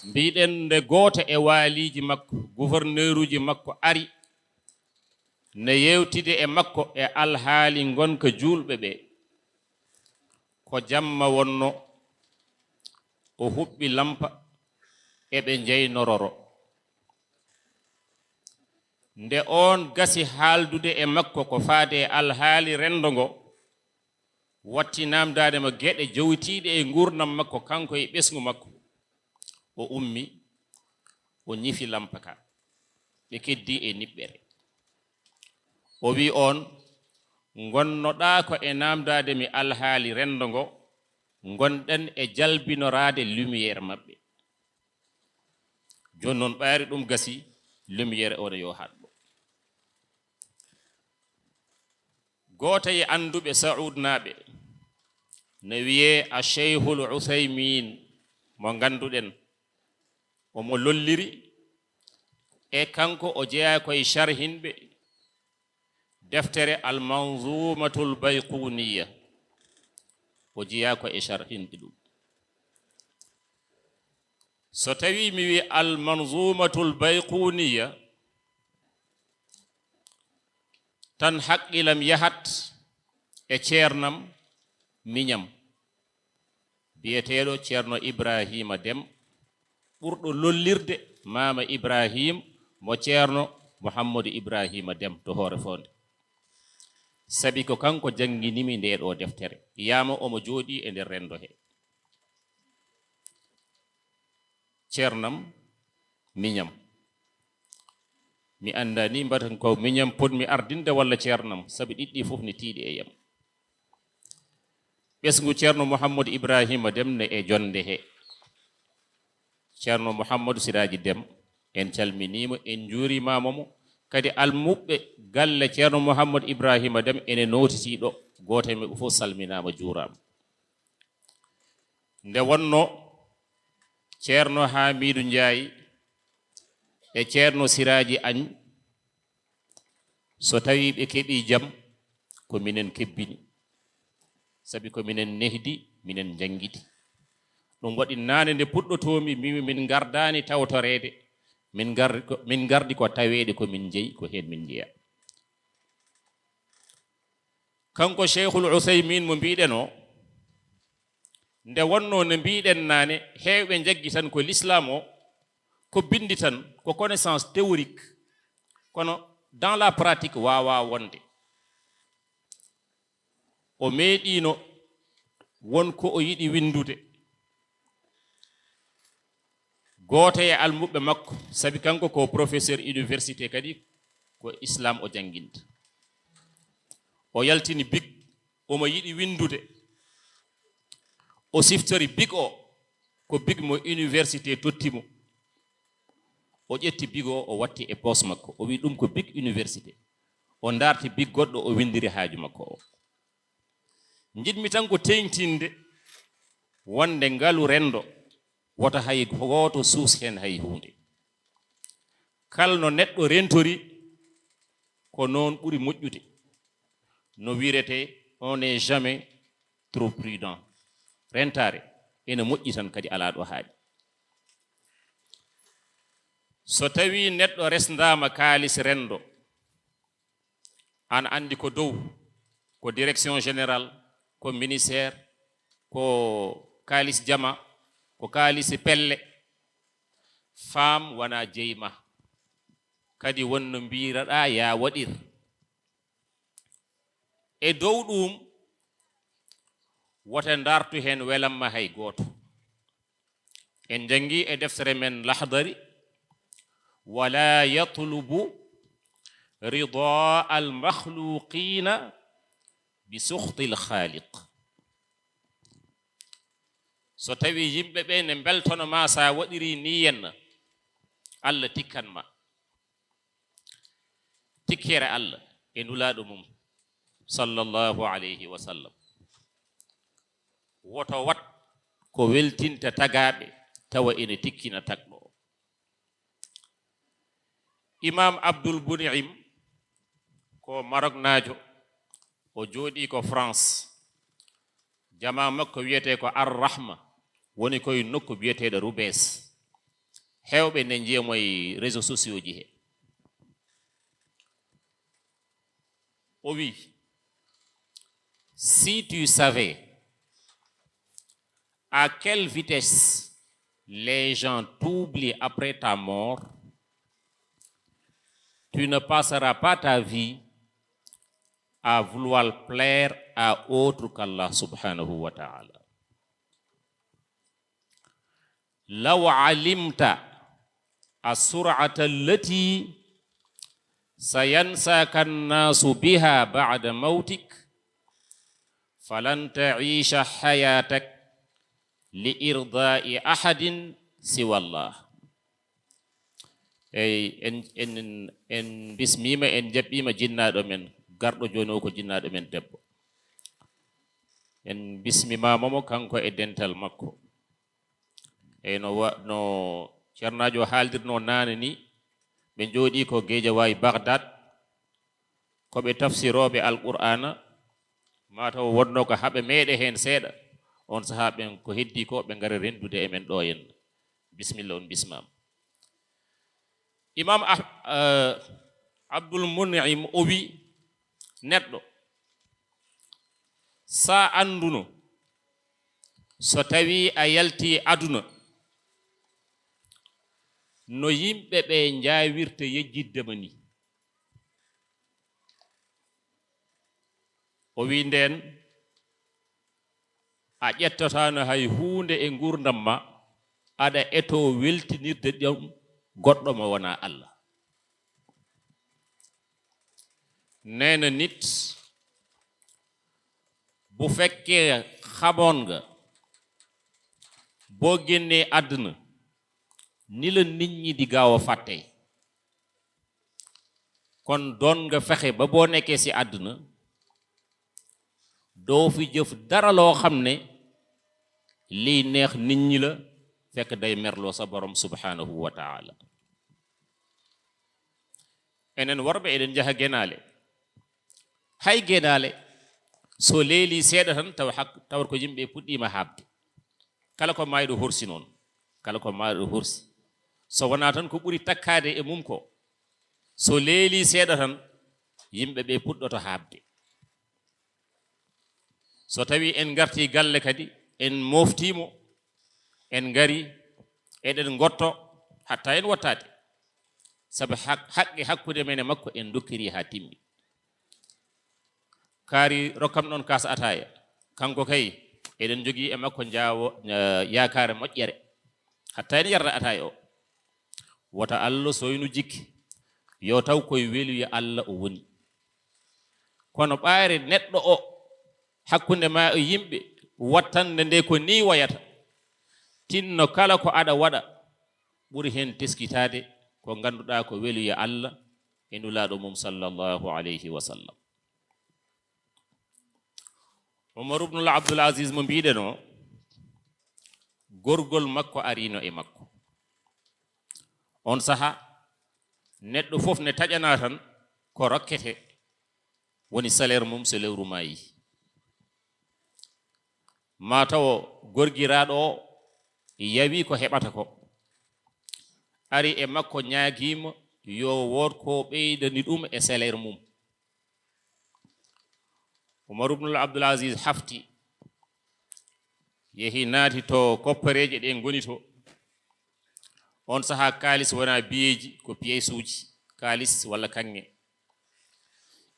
Mbiɗen nde gooto e waaliiji makko, gouverneuruuji makko ari, ne yeewtide e makko e alhaali ngonka juulɓe ɓe. Ko jamma wonnoo, o huɓɓi lampa, eɓe njeynororo. Nde oon gasi haaldude e makko ko faade e alhaali renndo ngo, watti naamndaade mo geɗe jowitiiɗe e nguurndam makko, kanko e ɓesngu makko. O ummi, o ñifi lampa ka. Ɓe keddii e niɓɓere. O wi'i on, "Ngonnoɗaa ko e naamndaade mi alhaali renndo ngo, ngonɗen e jalbinoraade lumière maɓɓe." Jooni noon, ɓayri ɗum gasi, lumière o ne yo haɗ ɗo. Gooto e annduɓe Saudnaaɓe ne wiyee a Cheikhul Uthaymin, mo ngannduɗen, omo lolliri, e kanko o jeyaa ko e sharhinɓe deftere Al Manzumatul Bayquniya, o jeyaa ko e sharhinɓe ɗum. So tawii mi wi'i Al Manzumatul Bayquniya, tan haqqilam yahat e ceernam miñam, biyeteeɗo Ceerno Ibrahima Dem, ɓurɗo lollirde Maama Ibrahim mo Ceerno Muhammadu Ibrahima Dem to Hoore Foonde. Sabi ko kanko jannginimi ndee ɗoo deftere. Yaama omo jooɗii e nder renndo he. Ceernam, miñam. Mi anndaa ni mbatan ko miñam potmi ardinde walla ceernam, sabi ɗiɗɗi fof ne tiiɗi e yam. Ɓesngu Ceerno Muhammadu Ibrahima Dem ne e jonnde he. Ceerno Muhammadu Siraaji Dem, en calminiima, en njuurimaama mo. Kadi almuɓɓe galle Ceerno Muhammadu Ibrahima Dem ene nootitii ɗo, gooto e maɓɓe fof salminaama, juuraama. Nde wonnoo Ceerno Haamiidu Njaay e Ceerno Siraaji Añ, so tawii ɓe keɓii jam, ko minen kebbini. Sabi ko minen nehdi, minen njanngiti. Ɗum waɗi naane nde puɗɗotoomi, mbimi min ngardaani tawtoreede, min ngar-, ko, min ngardi ko taweede ko min njeyi, ko heen min njeyaa. Kanko Cheikhul Uthaymin mo mbiɗen o, nde wonnoo no mbiɗen naane, heewɓe njaggi tan ko l'islam o, ko binndi tan, ko connaissance théorique. Kono dans la pratique waawaa wonde. O meeɗiino won ko o yiɗi winndude. Gooto e almuɓɓe makko, sabi kanko ko professeur université kadi, ko islam o jannginta. O yaltini bik, omo yiɗi winndude. O siftori bik o, ko bik mo université totti mo. O ƴetti bik o, o watti e poos makko. O wi ɗum ko bik université. O ndaarti bik goɗɗo, o winndiri haaju makko o. Njiɗmi tan ko teeŋtinde wonde ngalu renndo, woto hay gooto suus heen hay huunde. Kala no neɗɗo rentori, ko noon ɓuri moƴƴude. No wiretee, on n'est jamais trop prudent. Rentaare ene moƴƴi tan, kadi alaa ɗo haaɗi. So tawii neɗɗo resndaama kaalis renndo, aan anndi ko dow, ko direction générale, ko ministère, ko kaalis jama, ko kaalis pelle. Faam wonaa jeyi ma. Kadi won no mbiiraɗaa yaa waɗir. E dow ɗum, wote ndartu heen welamma hay gooto. En njanngi e deftere men Lahdari, "Wala yatlubu rida al makhluqina bi sukhti al khaliq." So tawii yimɓe ɓe ne mbeltono ma, so a waɗirii nii henna, Allah tikkan ma. Tikkere Allah e Nulaaɗo mum, sallallahu alayhi wa sallam. Woto waɗ ko weltinta tagaaɓe, tawa ene tikkina tagɗo o. Imam Abdul Mun'im ko Maroknaajo, o jooɗii ko France. Jamaa makko wiyetee ko Ar Rahma, woni koye nokku biyeteeɗo Roubaix. Heewɓe ne njiya mo e réseaux sociaux ji he. O wi, "Si tu savais à quelle vitesse les gens t'oublient après ta mort, tu ne passeras pas ta vie à vouloir plaire à autre qu'Allah subhanahu wa ta'ala." لو علمت السرعة التي سينساك الناس بها بعد موتك فلن تعيش حياتك لإرضاء أحد سوى الله. Eyi, en, en, en bismiima, en njaɓɓiima jinnaaɗo men, garɗo jooni o ko jinnaaɗo men debbo. En bismimaama mo kanko e dental makko. Eyi, no wa-, no Ceernaajo haaldirnoo naane ni, ɓe njooɗii ko Geejawaay Bagdad, ko ɓe tafsirooɓe Alqur'aana, maa taw wonnoo ko haɓe meeɗe heen seeɗa, oon sahaa ɓen ko heddii ko, ɓe ngara renndude e men ɗo henna. Bisimilla, on bismaama. Imaam Ah-, eh, Abdul Mun'im o wi, neɗɗo, sa annduno, so tawii a yaltii aduna, no yimɓe ɓe njaawirta yejjitde ma ni. O wi ndeen, a ƴettataano hay huunde e nguurndam ma, aɗa etoo weltinirde ɗum goɗɗo mo wonaa Allah. Nee na nit, bu fekkee xamoon nga boo génnee àdduna, ni la nit ñi di gaaw a fàtte. Kon doon nga fexe ba boo nekkee ci àdduna, doo fi jëf dara loo xam ne liy neex nit ñi la, fekk day merloo sa Borom subhaanahu wa taala. Enen worɓe, eɗen njaha genaale. Hay genaale, so leelii seeɗa tan, tawa hak-, tawat ko yimɓe puɗɗiima haaɓde. Kala ko maayɗo horsi noon, kala ko maayɗo horsi, so wonaa tan ko ɓuri takkaade e mum ko, so leelii seeɗa tan, yimɓe ɓe puɗɗoto haaɓde. So tawii en ngartii galle kadi, en mooftii mo, en ngari, eɗen ngotto, hatta en wottaade. Sabu hak-, haqqe hakkunde men e makko en ndokkiri haa timmi. Kaari, rokkam ɗon kaas ataaya. Kanko kay, eɗen njogii e makko njaawo, eh, yaakaare moƴƴere. Hatta en yarda ataaya o. Wota Allah soynu jikke. Yo taw koye weluya Allah o woni. Kono ɓayre neɗɗo o, hakkunde ma e yimɓe, wattande nde ko ni wayata. Tinno kala ko aɗa waɗa, ɓuri heen teskitaade ko ngannduɗaa ko weluya Allah e Nulaaɗo mum sallallahu alayhi wa sallam. Umar ibnul Abdul Aziz mo mbiɗenoo, gorgol makko ariino e makko. On saha, neɗɗo fof ne taƴana tan ko rokkete, woni salaire mum so lewru maayi. Maa taw gorgiraaɗo o yawi ko heɓata ko. Ari e makko ñaagiima yo wood ko ɓeydani ɗum e salaire mum. Umar ibnul Abdul Aziz hafti, yehi naati to koppareeje ɗe ngoni to. On saha kaalis wona biyeeji, ko piyeesuuji, kaalis walla kaŋŋe.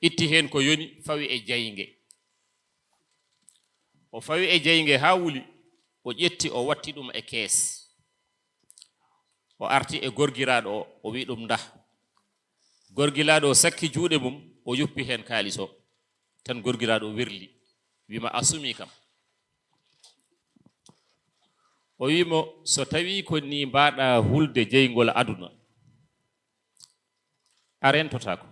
Itti heen ko yoni, fawi e jaynge. O fawi e jaynge haa wuli, o ƴetti, o watti ɗum e kees. O arti e gorgiraaɗo o, o wi ɗum, "Ndah." Gorgiraaɗo o sakki juuɗe mum, o yuppi heen kaalis o. Tan gorgiraaɗo o werli, wi mo, "A sumii kam." O wi mo, "So tawii ko nii mbaaɗa hulde jeyngol aduna, a rentotaako.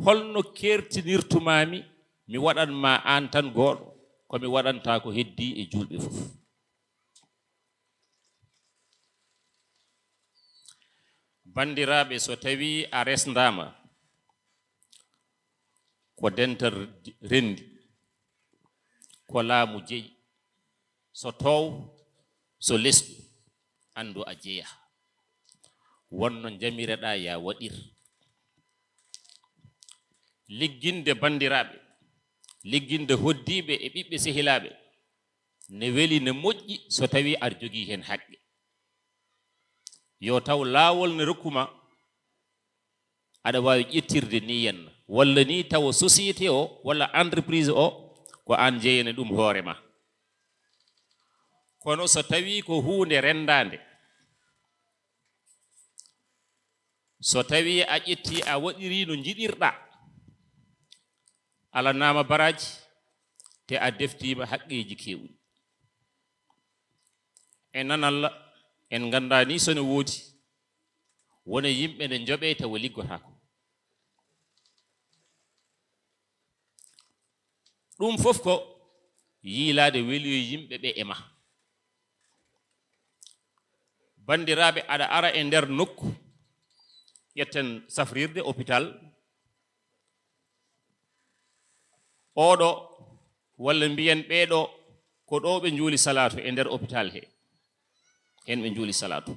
Holno keertinirtumaami mi waɗan ma aan tan gooɗo, ko mi waɗanta ko heddii e juulɓe fof?" Banndiraaɓe, so tawii a resndaama, ko dental renndi, ko laamu jeyi, so toow, so lesɗu, anndu a jeyaa. Wonno njamireɗaa, yaa waɗir. Ligginde banndiraaɓe, ligginde hoɗdiiɓe e ɓiɓɓe sehilaaɓe, ne weli, ne moƴƴi so tawii aɗa jogii heen haqqe. Yo taw laawol ne rokku ma, aɗa waawi ƴettirde ni henna, walla ni tawa société o walla entreprise o ko aan jeyani ɗum hoore ma. Kono so tawii ko huunde renndaande, so tawii a ƴettii a waɗirii no njiɗirɗaa, alanaama baraaji, te a deftiima haqqeeji keewɗi. En nan Alla, en nganndaa nii so ne woodi, wona yimɓe ne njoɓee tawa liggotaako. Ɗum fof ko yiilaade weluyo yimɓe ɓe e ma. Banndiraaɓe, aɗa ara e nder nokku, ƴetten safrirde hôpital, oɗo, walla mbiyen ɓeeɗo, ko ɗo ɓe njuuli salaatu e nder hôpital he. Heen ɓe njuuli salaatu.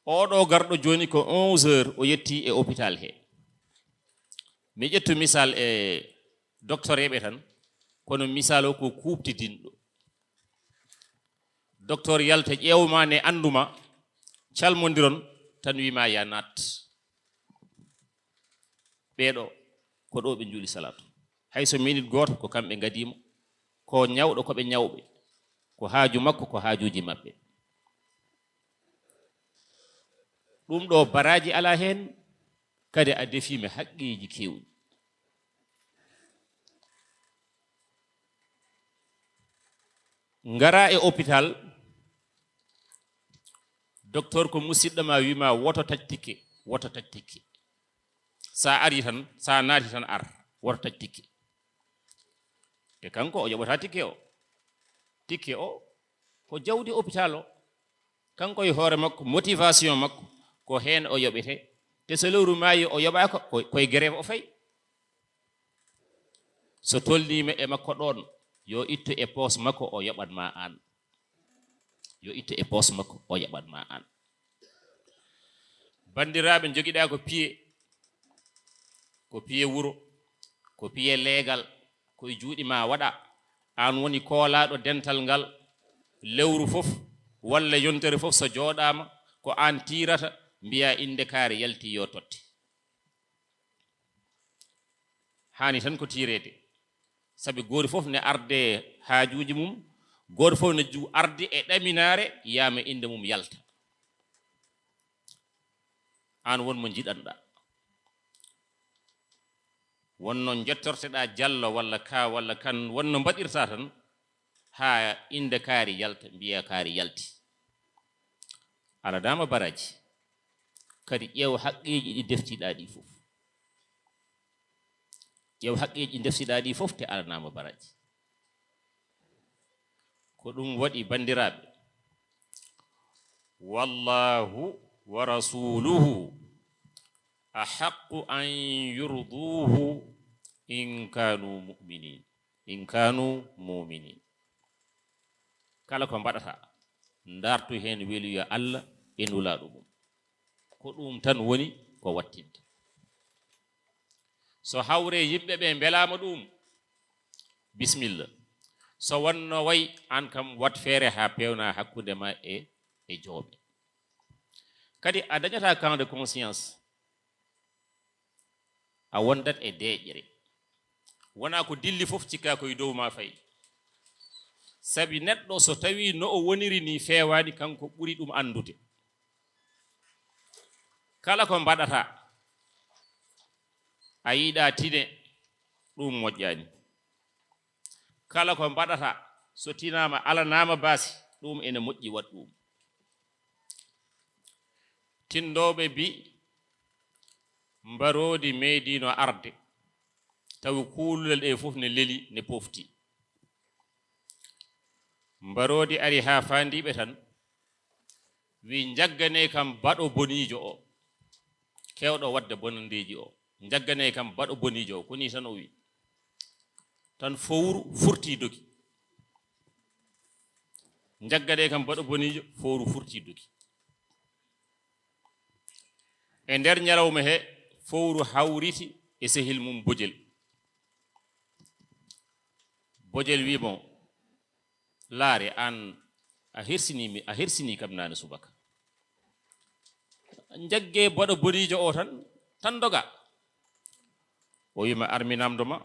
Oɗo garɗo jooni ko onze heures o yetti e hôpital he. Mi ƴettu misal e docteur eɓe tan, kono misal o ko kuuɓtidinɗo. Docteur yalta ƴeewma ne annduma, calmondiron tan wima ya naat. Ɓeeɗo ko ɗo ɓe njuuli salaatu. Hay so minute gooto ko kamɓe ngadimo, ko ñawɗo ko ɓe ñawɓe, ko haaju makko ko haajuuji maɓɓe. Ɗum ɗo baraaji alaa heen, kadi a defiima haqqeeji keewɗi. Ngara e hôpital, docteur ko musidɗo ma wima woto taƴ tikke, woto taƴ tikke. Sa ari tan, sa naati tan ar, woto taƴ tikke. Te kanko o yoɓata tikke o. Tikke o ko jawdi hôpital o. Kanko e hoore makko, motivation makko, ko heen o yoɓete. Te so lewru maayi o yoɓaaka, ko, koye grève o fay. So tolniima e makko ɗoon, yo ittu e poos makko o yoɓat ma aan. Yo ittu e poos makko o yoɓat ma aan. Banndiraaɓe, njogiɗaa ko piye, ko piye wuro, ko piye leegal, ko e juuɗe ma waɗa. Aan woni koolaaɗo dental ngal, lewru fof walla yontere fof so jooɗaama, ko aan tiirata, mbiya innde kaare yalti yo totte. Haani tan ko tiireede. Sabi gooto fof ne arde haajuuji mum, gooto fof ne ju-, arde e ɗaminaare, yama innde mum yalta. Aan won mo njiɗanɗaa. Won no njettorteɗaa Jallo walla Ka walla Kan, won no mbaɗirta tan haa innde kaari yalta, mbiya kaari yalti. Alanaama baraaji. Kadi ƴeew haqqeeji ɗi deftiɗaa ɗi fof. Ƴeew haqqeeji ɗi deftiɗaa ɗi fof te alanaama baraaji. Ko ɗum waɗi, banndiraaɓe, wallahu wa rasuluhu ahaqqu an yurduhu in kanu mu'minin. In kanu mu'minin. Kala ko mbaɗata, ndartu heen weluya Allah e Nulaaɗo mum. Ko ɗum tan woni ko wattinta. So hawre yimɓe ɓe mbelaama ɗum, bismilla. So wonno way, aan kam, waɗ feere haa peewna hakkunde ma e, e jooɓe. Kadi a dañata camp de conscience. A wondat e deeƴre. Wona ko dilli fof cikka ko e dow ma fayi. Sabi neɗɗo so tawi no o woniri ni feewaani, kanko ɓuri ɗum anndude. Kala ko mbaɗata, a yiɗa tine, ɗum moƴƴaani. Kala ko mbaɗata, so tinaama, alanaama baasi, ɗum ene moƴƴi, waɗ ɗum. Tinndooɓe mbi, mbaroodi meediino arde, tawi kuulule ɗe fof ne leli, ne pofti. Mbaroodi ari haa faandiiɓe tan, wi, "Njagganee kam baɗo boniijo o, keewɗo waɗde bonanndeeji o. Njagganee kam baɗo boniijo o." Ko nii tan o wi. Tan fowru furti dogi. "Njagganee kam baɗo boniijo," fowru furti dogi. E nder ñalawma he, fowru hawriti e sehil mum bojel. Bojel wi mo, "Laare, aan a hersini mi, a hersini kam naane subaka. Njagge baɗo boniijo o tan, tan doga." O wi ma, "Ar mi namndo ma.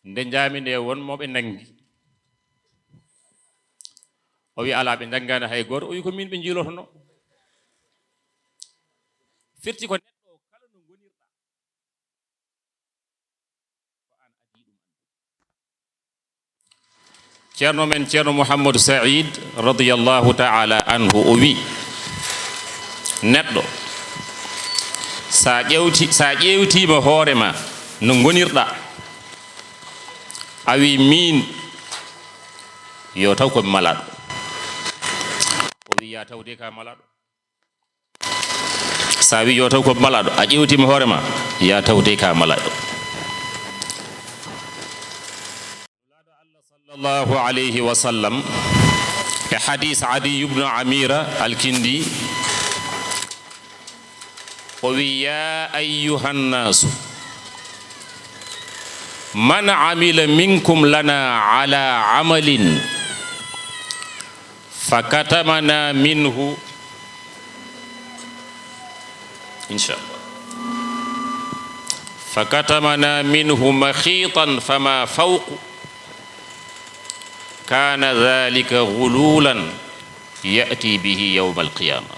Nde njaami nde, won mo ɓe nanngi. O wi, "Alaa, ɓe njanngaani hay gooto." O wi, "Ko miin ɓe njiilotonoo." Firti ko neɗɗo kala no ngonirɗaa, ko aan adii ɗum. Ceerno men, Ceerno Mouhamadou Saïd, radiyallahu ta'ala anhu, o wi, "Neɗɗo, sa ƴeewti-, sa ƴeewtiima hoore ma no ngonirɗaa, a wi miin, yo taw ko mi malaaɗo." O wi, "Ya tawde ka malaaɗo." Sa wi yo taw ko malaaɗo, a ƴeewtiima hoore ma, ya tawde ka malaaɗo. Nulaaɗo Allah sallallahu alayhi wa sallam, e hadis Adi ibn Amira al-Kindi, o wi, "Ya ayyuhan nasu, man amila minkum lana ala amalin, fakatamana minhu, inshallah, fakatamana minhu makhitan fama fawqu, kana dhalika ghululan ya'ti bihi yawmal qiyama."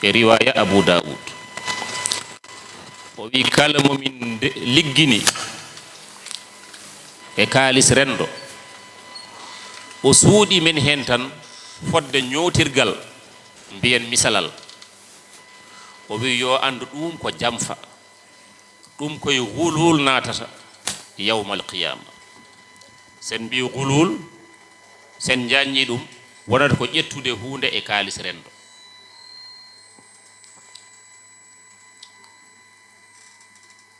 E riwaya Abu Dawud. O wi, "Kala mo min de-, liggini e kaalis renndo, o suuɗi men heen tan fodde ñootirgal, mbiyen misalal." O wi, "Yo anndu ɗum ko jamfa, ɗum koye hulhul naatata yawmal qiyama." Sen mbi hulhul, sen jaññi ɗum, wonata ko ƴettude huunde e kaalis renndo.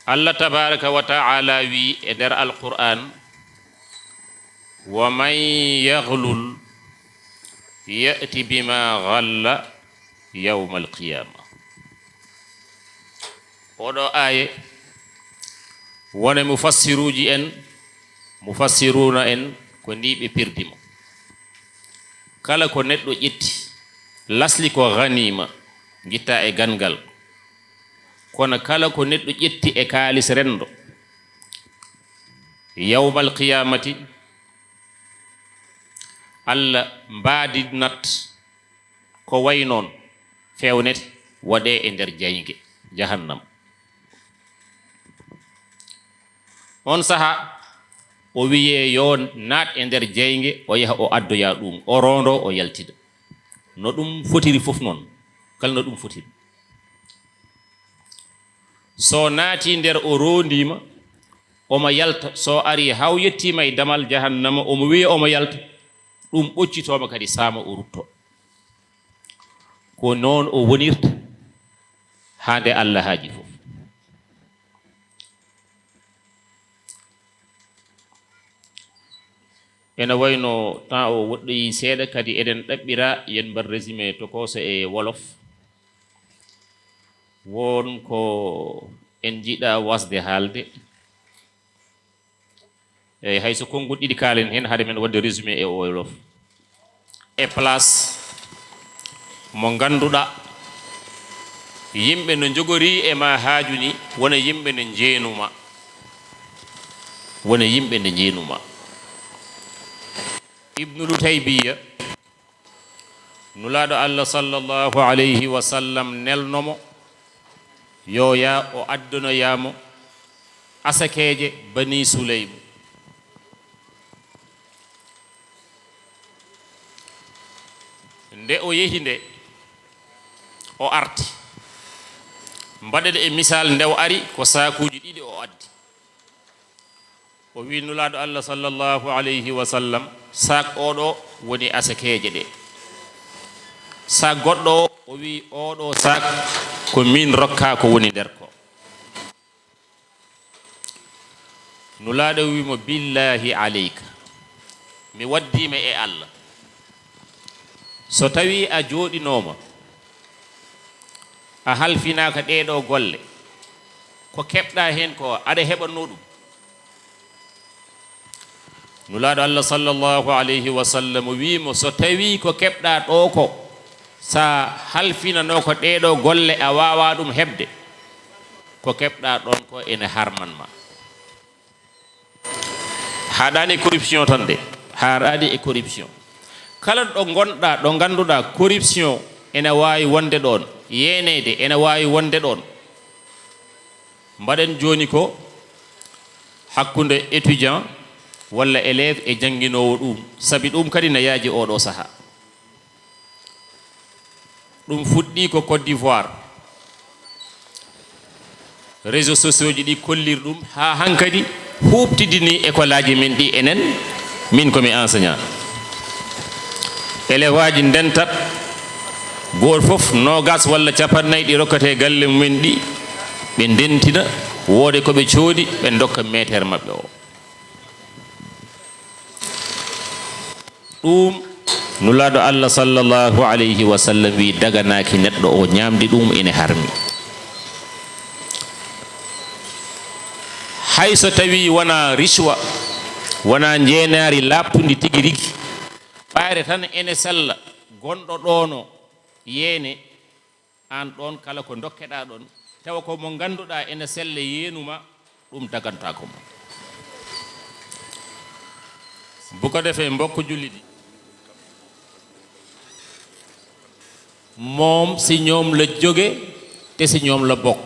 Allah tabaraka wa ta'ala wi e nder Alqur'an, "Wa man yaghlul ya'ti bima ghalla yawmal qiyama." Oɗo aaye, wona mufassiruuji en, mufassiruuna en, ko ni ɓe pirdi mo. Kala ko neɗɗo ƴetti, lasli ko ganima, ngitta e gangal. Kono kala ko neɗɗo ƴetti e kaalis renndo, yawmal qiyamati, Allah mbaadinat ko way noon, fewnete, waɗe e nder jayge jahannam. On saha, o wiye yo naat e nder jayge, o yaha o addoya ɗum, o rondo, o yaltida. No ɗum fotiri fof noon, kala no ɗum fotiri. So naati nder, o rondima, omo yalta. So ari haw yettima e damal jahannama, omo wiya omo yalta, ɗum ɓoccitoma kadi saama o rutto. Ko noon o wonirta haa nde Allah haaji fof. Ena wayno temps o woɗɗoyi seeɗa, kadi eɗen ɗaɓɓira yen mbaɗ résumé tokooso e wolof. Won ko en njiɗa wasde haalde. Eyi, hay so konngol ɗiɗi kaalen heen, hade men waɗde résumé e wolof. E place mo ngannduɗaa, yimɓe no njogori e ma haaju ni, wona yimɓe no njeenuma. Wona yimɓe no njeenuma. Ibnu Lutaybiya, Nulaaɗo Allah sallallahu alayhi wa sallam nelno mo, yo yaa o addonoyaa mo asakeeje Bani Suleymu. Nde o yehi nde, o arti. Mbaɗen e misal, nde o ari, ko saakuuji ɗiɗi o addi. O wi Nulaaɗo Allah sallallahu alayhi wa sallam, "Saak oɗo woni asakeeje ɗe. Saak goɗɗo o, o wi, oɗo saak ko min rokka ko woni nder ko." Nulaaɗo wi mo, "Billahi aleyka, mi waddima e Allah. So tawi a jooɗinooma, a halfinaaka ɗee ɗoo golle, ko keɓɗaa heen ko, aɗa heɓatnoo ɗum?" Nulaaɗo Allah sallallahu alayhi wa sallam wii mo, "So tawi ko keɓɗaa ɗoo ko, sa halfinanoo ko ɗee ɗoo golle, a waawaa ɗum heɓde, ko keɓɗaa ɗoon ko ene harman ma." Haaɗaani e corruption tan de, haaɗaani e corruption. Kala ɗo ngonɗaa, ɗo ngannduɗaa corruption ene waawi wonde ɗoon, yeeneede ene waawi wonde ɗoon, mbaɗen jooni ko hakkunde étudiant walla élève e jannginoowo ɗum, sabi ɗum kadi ne yaaji ooɗoo sahaa. Ɗum fuɗɗii ko Côte d'Ivoire. Réseaux sociaux ji ɗi kollir ɗum haa hankadi huuɓtidini école aji men ɗi enen, min ko mi enseignant. Élève aji ndentat, gooto fof noogas walla capannay ɗi rokkatee galle mumen ɗi, ɓe ndentina, woode ko ɓe coodi, ɓe ndokka meeteer maɓɓe o. Ɗum, Nulaaɗo Allah sallallahu alayhi wa sallam wi, daganaaki neɗɗo o ñaamde ɗum ene harmi. Hay so tawii wonaa rishwa, wonaa njeenaari laaɓtundi tigi rigi, ɓayre tan ene sella, gonɗo ɗoon o yeene, aan ɗoon kala ko ndokkeɗaa ɗoon, tawa ko mo ngannduɗaa ene sella yeenu ma, ɗum dagantaako ma. Bu ko defee, mbokk jullit yi, moom si ñoom la jóge, te si ñoom la bokk.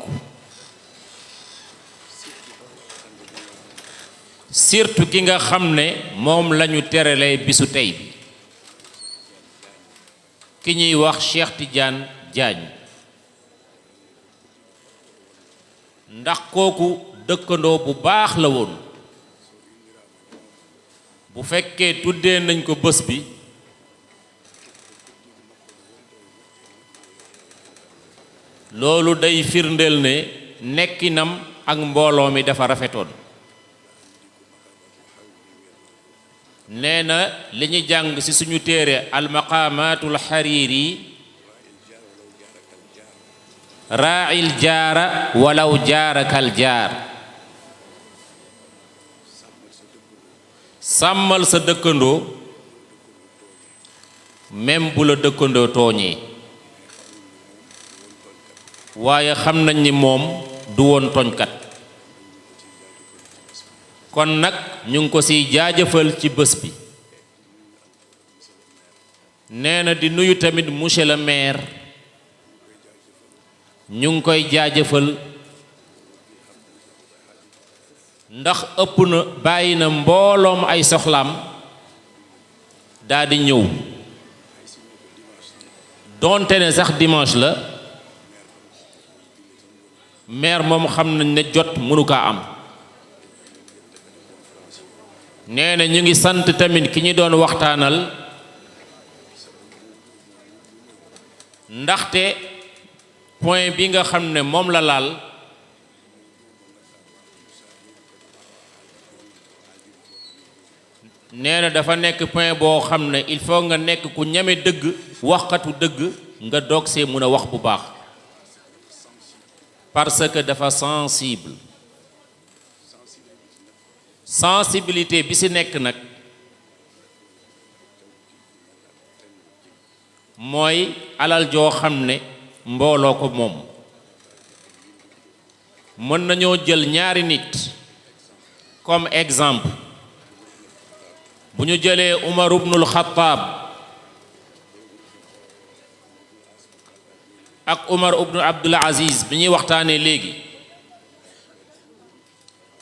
Surtout ki nga xam ne moom la ñu terale bisu tey bi, ki ñuy wax Cheikh Tidiane Diagne. Ndax kooku dëkkandoo bu baax la woon. Bu fekkee tuddee nañ ko bés bi, loolu day firndeel ne nekkinam ak mbooloo mi dafa rafetoon. Nee na li ñu jàng ci suñu téere Al-Maqamatul Hariri, "Raa'il jaara walaw jaarakal jaar." Sàmmal sa dëkkandoo, même bu la dëkkandoo tooñee. Waaye xam nañ ni moom du woon tooñkat. Kon nag, ñu ngi ko siy jaajëfal ci bés bi. Nee na di nuyu tamit monsieur le maire, ñu ngi koy jaajëfal ndax ëpp na, bàyyi na mbooloom ay soxlaam, daa di ñëw, donte ne sax dimanche la. Maire moom, xam nañ ne jot mënu kaa am. Nee na ñu ngi sant tamit ki ñu doon waxtaanal, ndaxte point bi nga xam ne moom la laal, nee na dafa nekk point boo xam ne il faut nga nekk ku ñeme dëgg, waxkatu dëgg, nga doog see mun a wax bu baax, parce que dafa sensible. Sensibilité bi si nekk nag mooy alal joo xam ne mbooloo ko moom. Mën nañoo jël ñaari nit comme exemple. Bu ñu jëlee Umar ibnul Xattaab ak Umar ibnu Abdul Aziz bi ñuy waxtaanee léegi,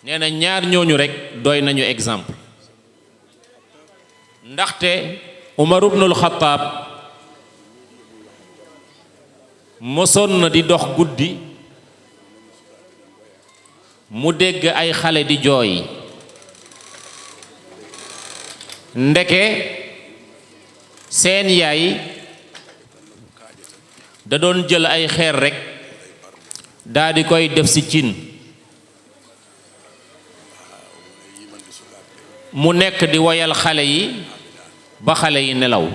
nee na ñaar ñooñu rekk doy nañu exemple. Ndaxte Umar ibnul Xattaab mosoon na di dox guddi, mu dégg ay xale di jooy. Ndeke seen yaay da doon jël ay xeer rekk, daa di koy def ci cin, mu nekk di woyal xale yi ba xale yi nelaw.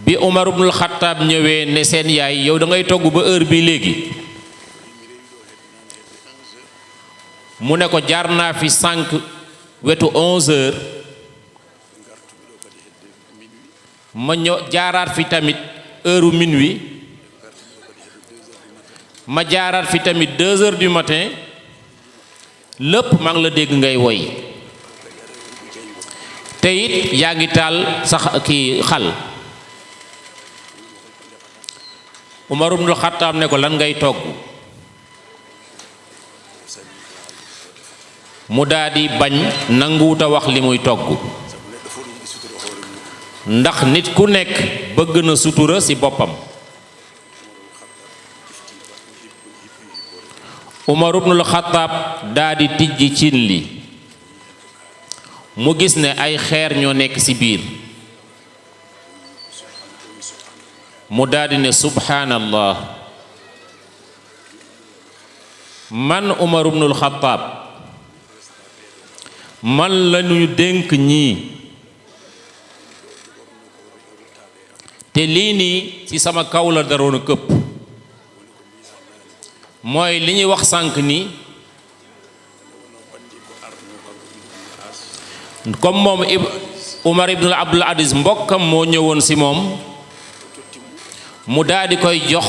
Bi Umar ibnul Xattaab ñëwee ne seen yaay, "Yow da ngay togg ba heure bi léegi?" Mu ne ko, "Jaar naa fi sànq wetu onze heures, ma ñëw jaaraat fi tamit heure minuit, ma jaaraat fi tamit deux heures du matin, lépp maa ngi la dégg ngay woy." Te it yaa ngi taal sax ki xal. Umar ibnul Xattaab ne ko, "Lan ngay togg?" Mu daal di bañ, nanguwut a wax li muy togg. Ndax nit ku nekk bëgg na sutura ci boppam. Umar ibnul Xattaab daal di tijji cin li. Mu gis ne ay xeer ñoo nekk ci biir. Mu daal di ne, "Subhaanallah. Man Umar ibnul Xattaab, man la ñu dénk ñii. Te lii nii ci sama kaw la daroon a këpp." Mooy li ñuy wax sànq ni, comme moom Ib-, Umar ibnul Abdul Aziz, mbokkam moo ñëwoon ci moom, mu daal di koy jox,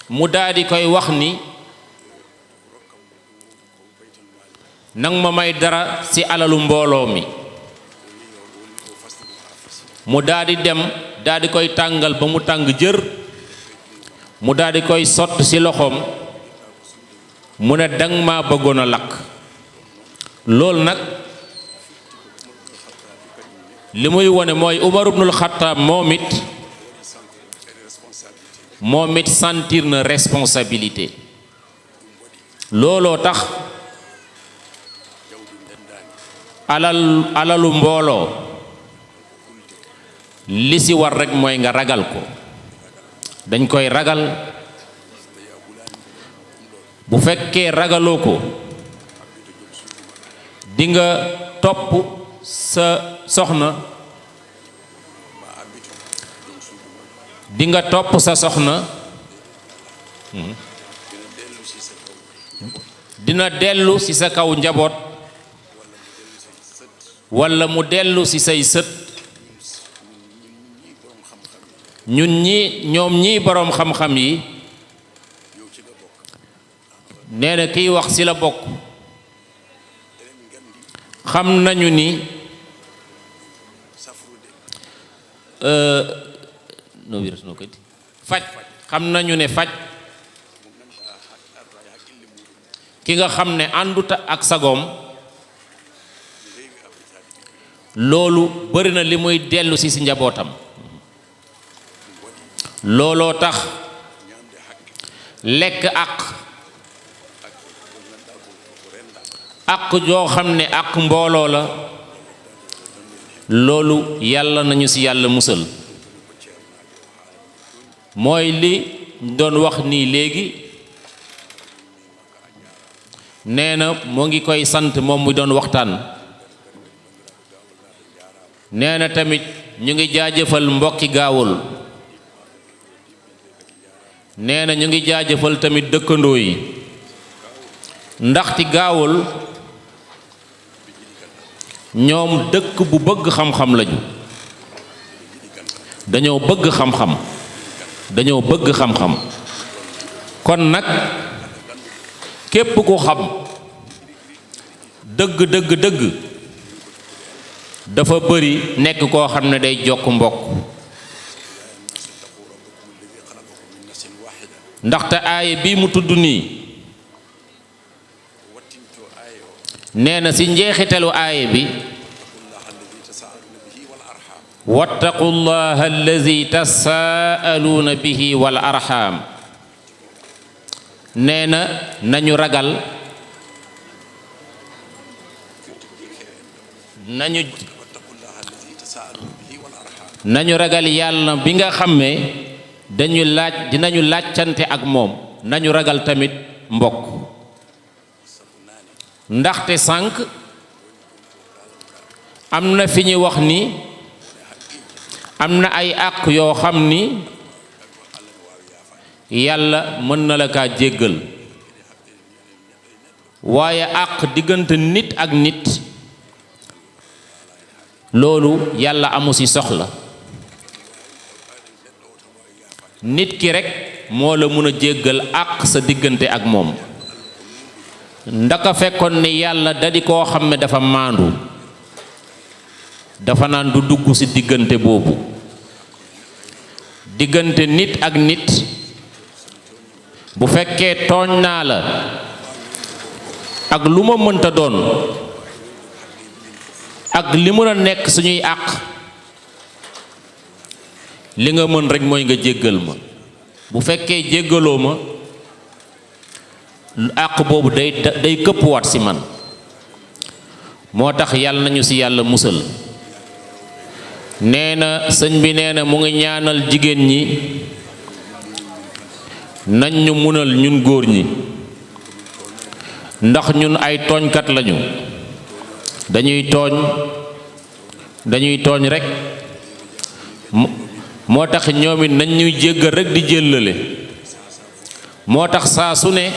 mu daal di koy wax ni, "Nang ma may dara ci alalu mbooloo mi." Mu daal di dem, daal di koy tàngal ba mu tàng jër, mu daal di koy sott ci loxoom, mu ne, "Dang maa bëggoon a lakk." Loolu nag, li muy wone mooy Umar ibnul Xattaab moom it, moom it sentir na responsabilité. Looloo tax alal, alalu mbooloo, li ci war rekk mooy nga ragal ko. Dañ koy ragal. Bu fekkee ragaloo ko, di nga topp sa soxna, di nga topp sa soxna, dina dellu ci sa kaw njaboot, walla mu dellu ci say sët. Ñun ñi, ñoom ñii boroom xam-xam yi, nee na kiy wax ci la bokk. Xam nañu ni, euh, no wiyata no kadi? Faj. Xam nañu ne faj, ki nga xam ne àndut ak sagoom, loolu bari na li muy dellu si si njabootam. Looloo tax lekk àq, àq joo xam ne àq mbooloo la, loolu Yàlla nañu si Yàlla musal. Mooy li doon wax nii léegi, nee na moo ngi koy sant moom mu doon waxtaan. Nee na tamit ñu ngi jaajëfal mbokki Gaawul. Nee na ñu ngi jaajëfal tamit dëkkandoo yi. Ndaxte Gaawul, ñoom dëkk bu bëgg xam-xam lañu. Dañoo bëgg xam-xam. Dañoo bëgg xam-xam. Kon nag, képp ku xam dëgg, dëgg, dëgg, dafa bari nekk koo xam ne day jokk mbokk. Ndaxte aaya bi mu tudd nii, nee na si njeexitalu aaya bi, "Wattaqullaha allazi tasaaluuna bihi wal arham." Nee na nañu ragal, nañu, nañu ragal Yàlla bi nga xam ne dañu laaj, dinañu laajcante ak moom. Nañu ragal tamit mbokk. Ndaxte sànq am na fi ñu wax ni am na ay àq yoo xam ni Yàlla mën na la kaa jéggal. Waaye àq diggante nit ak nit, loolu Yàlla amu si soxla. Nit ki rekk moo la mun a jéggal àq sa diggante ak moom. Ndaka fekkoon ne Yàlla da di koo xam ne dafa maandu. Dafa naan du dugg ci diggante boobu. Diggante nit ak nit, bu fekkee tooñ naa la ak lu ma mënta doon, ak li mën a nekk suñuy àq, li nga mën rekk mooy nga jéggal ma. Bu fekkee jéggaloo ma, àq boobu day, day këppuwaat ci man. Moo tax, yàlla nañu ci yàlla musal. Nee na, sëñ bi nee na mu ngi ñaanal jigéen ñi, nañ ñu munal ñun góor ñi, ndax ñun ay tooñkat lañu. Dañuy tooñ, dañuy tooñ rekk. Mo-, moo tax, ñoom it nañ ñuy jéggal rekk, di jéllale. Moo tax, saa su ne,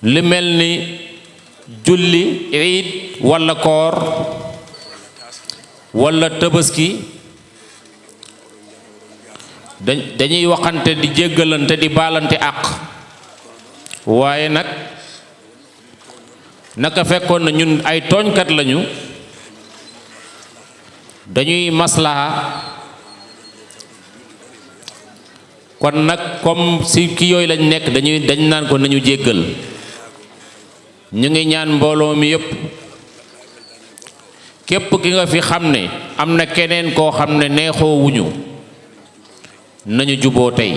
li mel ni julli iid walla koor walla tabaski, dañ-, dañuy waxante, di jéggalante, di baalante àq. Waaye nag, naka fekkoon na ñun ay tooñkat lañu, dañuy maslaha. Kon nag, comme ci ki yooyu lañ nekk, dañuy, dañ naan ko nañu jéggal. Ñu ngi ñaan mbooloo mi yépp, képp ki nga fi xam ne am na keneen koo xam ne neexoowuñu, nañu juboo tey.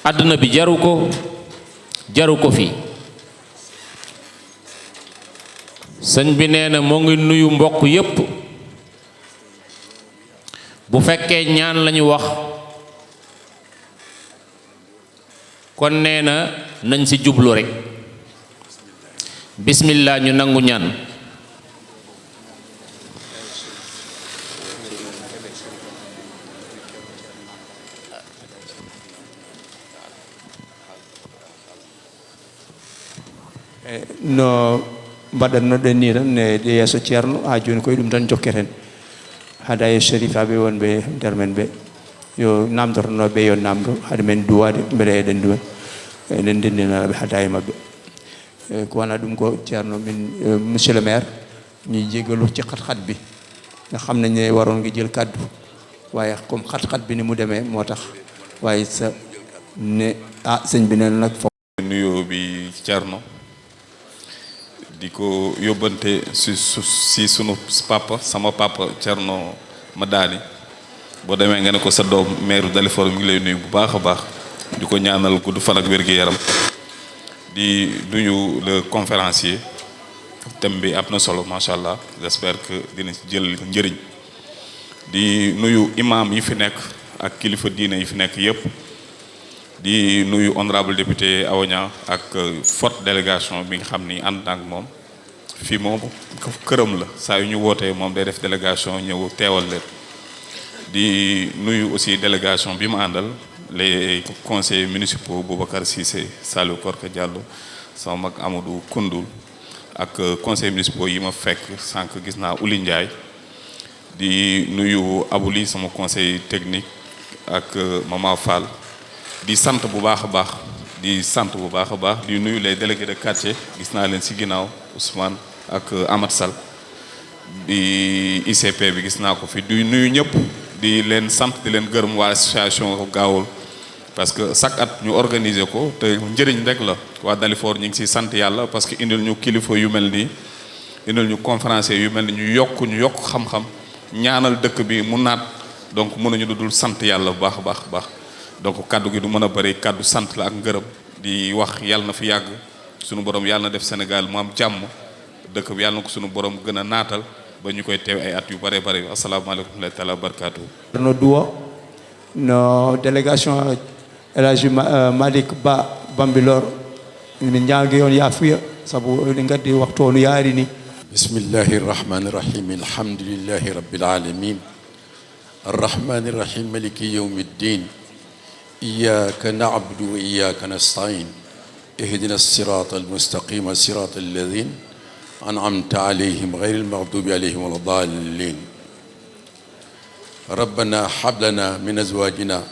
Àdduna bi jaru ko, jaru ko fi. Sëñ bi nee na moo ngi nuyu mbokk yépp. Bu fekkee ñaan lañu wax, kon nee na nañ ci jublu rekk. Bismillah, ñu nangu ñaan. E, no mbaɗatnoɗen ni tan, e yeeso Ceerno, haa jooni koye ɗum tan jokketen. Hadaaya sharifaaɓe wonɓe nder men ɓe, yo naamndotonooɓe yo naamndo, hade men duwaade, mbele eɗen duwa. Eɗen ndenndinanaɓe hadaaya maɓɓe. E, ko wona ɗum ko, Ceerno, min, e, monsieur le maire, ñu jégalu ci xat-xat bi. Nga xam nañ ne waroon nga jël kàddu, waaye comme xat-xat bi ni mu demee moo tax. Waaye sa ne, ah, sëñ bi nee na nag, fo- Nuyoo bi, Thierno, di ko yóbbante si su-, si sunu papa, sama papa Thierno Madani. Boo demee nga ne ko sa doom maire Dalifort mi ngi lay nuyu bu baax a baax, di ko ñaanal gudd fan ak wér-gu-yaram. Di nuyu le conférencier, thème bi am na solo, macha allah. J'espère que dina ci jël njëriñ. Di nuyu imam yi fi nekk ak kilifa diine yi fi nekk yépp. Di nuyu honorable député Awa Niang ak, euh, forte délégation bi nga xam ni ànd na ak moom. Fii moom këram la, saa yu ñu wootee moom day def délégation ñëw teewal leen. Di nuyu aussi délégation bi mu àndal, les conseillers municipaux, Boubacar Cissé, Saliou Korka Diallo, sama mag Amadou Koundoul, ak, euh, conseillers municipaux yi ma fekk sànq, gis naa Ouli Ndiaye. Di nuyu Abouli, sama conseil technique, ak, euh, Mama Fall. Di sant bu baax a baax, di sant bu baax a baax, di nuyu les délégués de quartier, gis naa leen ci ginnaaw, Ousmane ak, euh, Amath Sall. Di I C P bi, gis naa ko fi. Di nuyu ñëpp, di leen sant, di leen gërëm, waa association Gaawul, parce que chaque at ñu organiser ko, te njëriñ rek la. Waa Dalifort ñu ngi ciy sant Yàlla, parce que indil ñu kilifa yu mel nii, indil ñu conférencier yu mel ni, ñu yokk, ñu yokk xam-xam, ñaanal dëkk bi mu naat. Donc, mënuñu lu dul sant Yàlla bu baax a baax a baax. Donc, kàddu gi du mën a bari, kàddu sant la ak ngërëm. Di wax Yàlla na fi yàgg, sunu borom Yàlla na def Sénégal mu am jàmm, dëkk bi Yàlla na ko sunu borom gën a naatal ba ñu koy teew ay at yu bare bare. Asalaamaaleykum wa rahmatullahi taala wa barakaatuhu. No duwo, no délégation El Hadji Ma-, eh, Malick Ba Bambilor, min ñaagi on yaafuya, sabu eɗen ngaddi waktu o no yaari ni. بسم الله الرحمن الرحيم. الحمد لله رب العالمين. الرحمن الرحيم. مالك يوم الدين. إياك نعبد وإياك نستعين. اهدنا الصراط المستقيم، صراط الذين أنعمت عليهم، غير المغضوب عليهم ولا الضالين. ربنا هب لنا من أزواجنا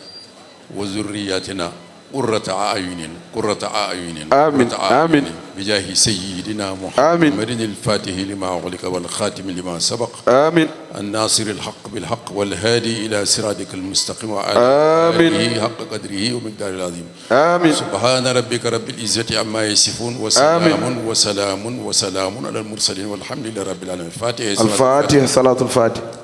وذرياتنا قرة أعين، قرة أعين، آمين، قرة أعين، آمين. بجاه سيدنا آمين. محمد الفاتح لما أغلق والخاتم لما سبق، آمين. الناصر الحق بالحق والهادي إلى صراطك المستقيم وعلى آمين. آله حق قدره ومقداره العظيم. آمين. سبحان ربك رب العزة عما يصفون، آمين. وسلام، وسلام، وسلام على المرسلين والحمد لله رب العالمين. الفاتحة. الفاتحة، صلاة الفاتحة.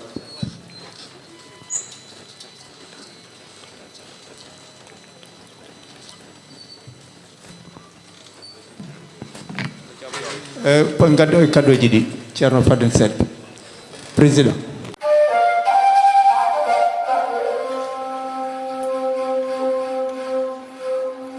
Eh, ngaddo e kaddoji ɗi, Ceerno Fadel Seck, président.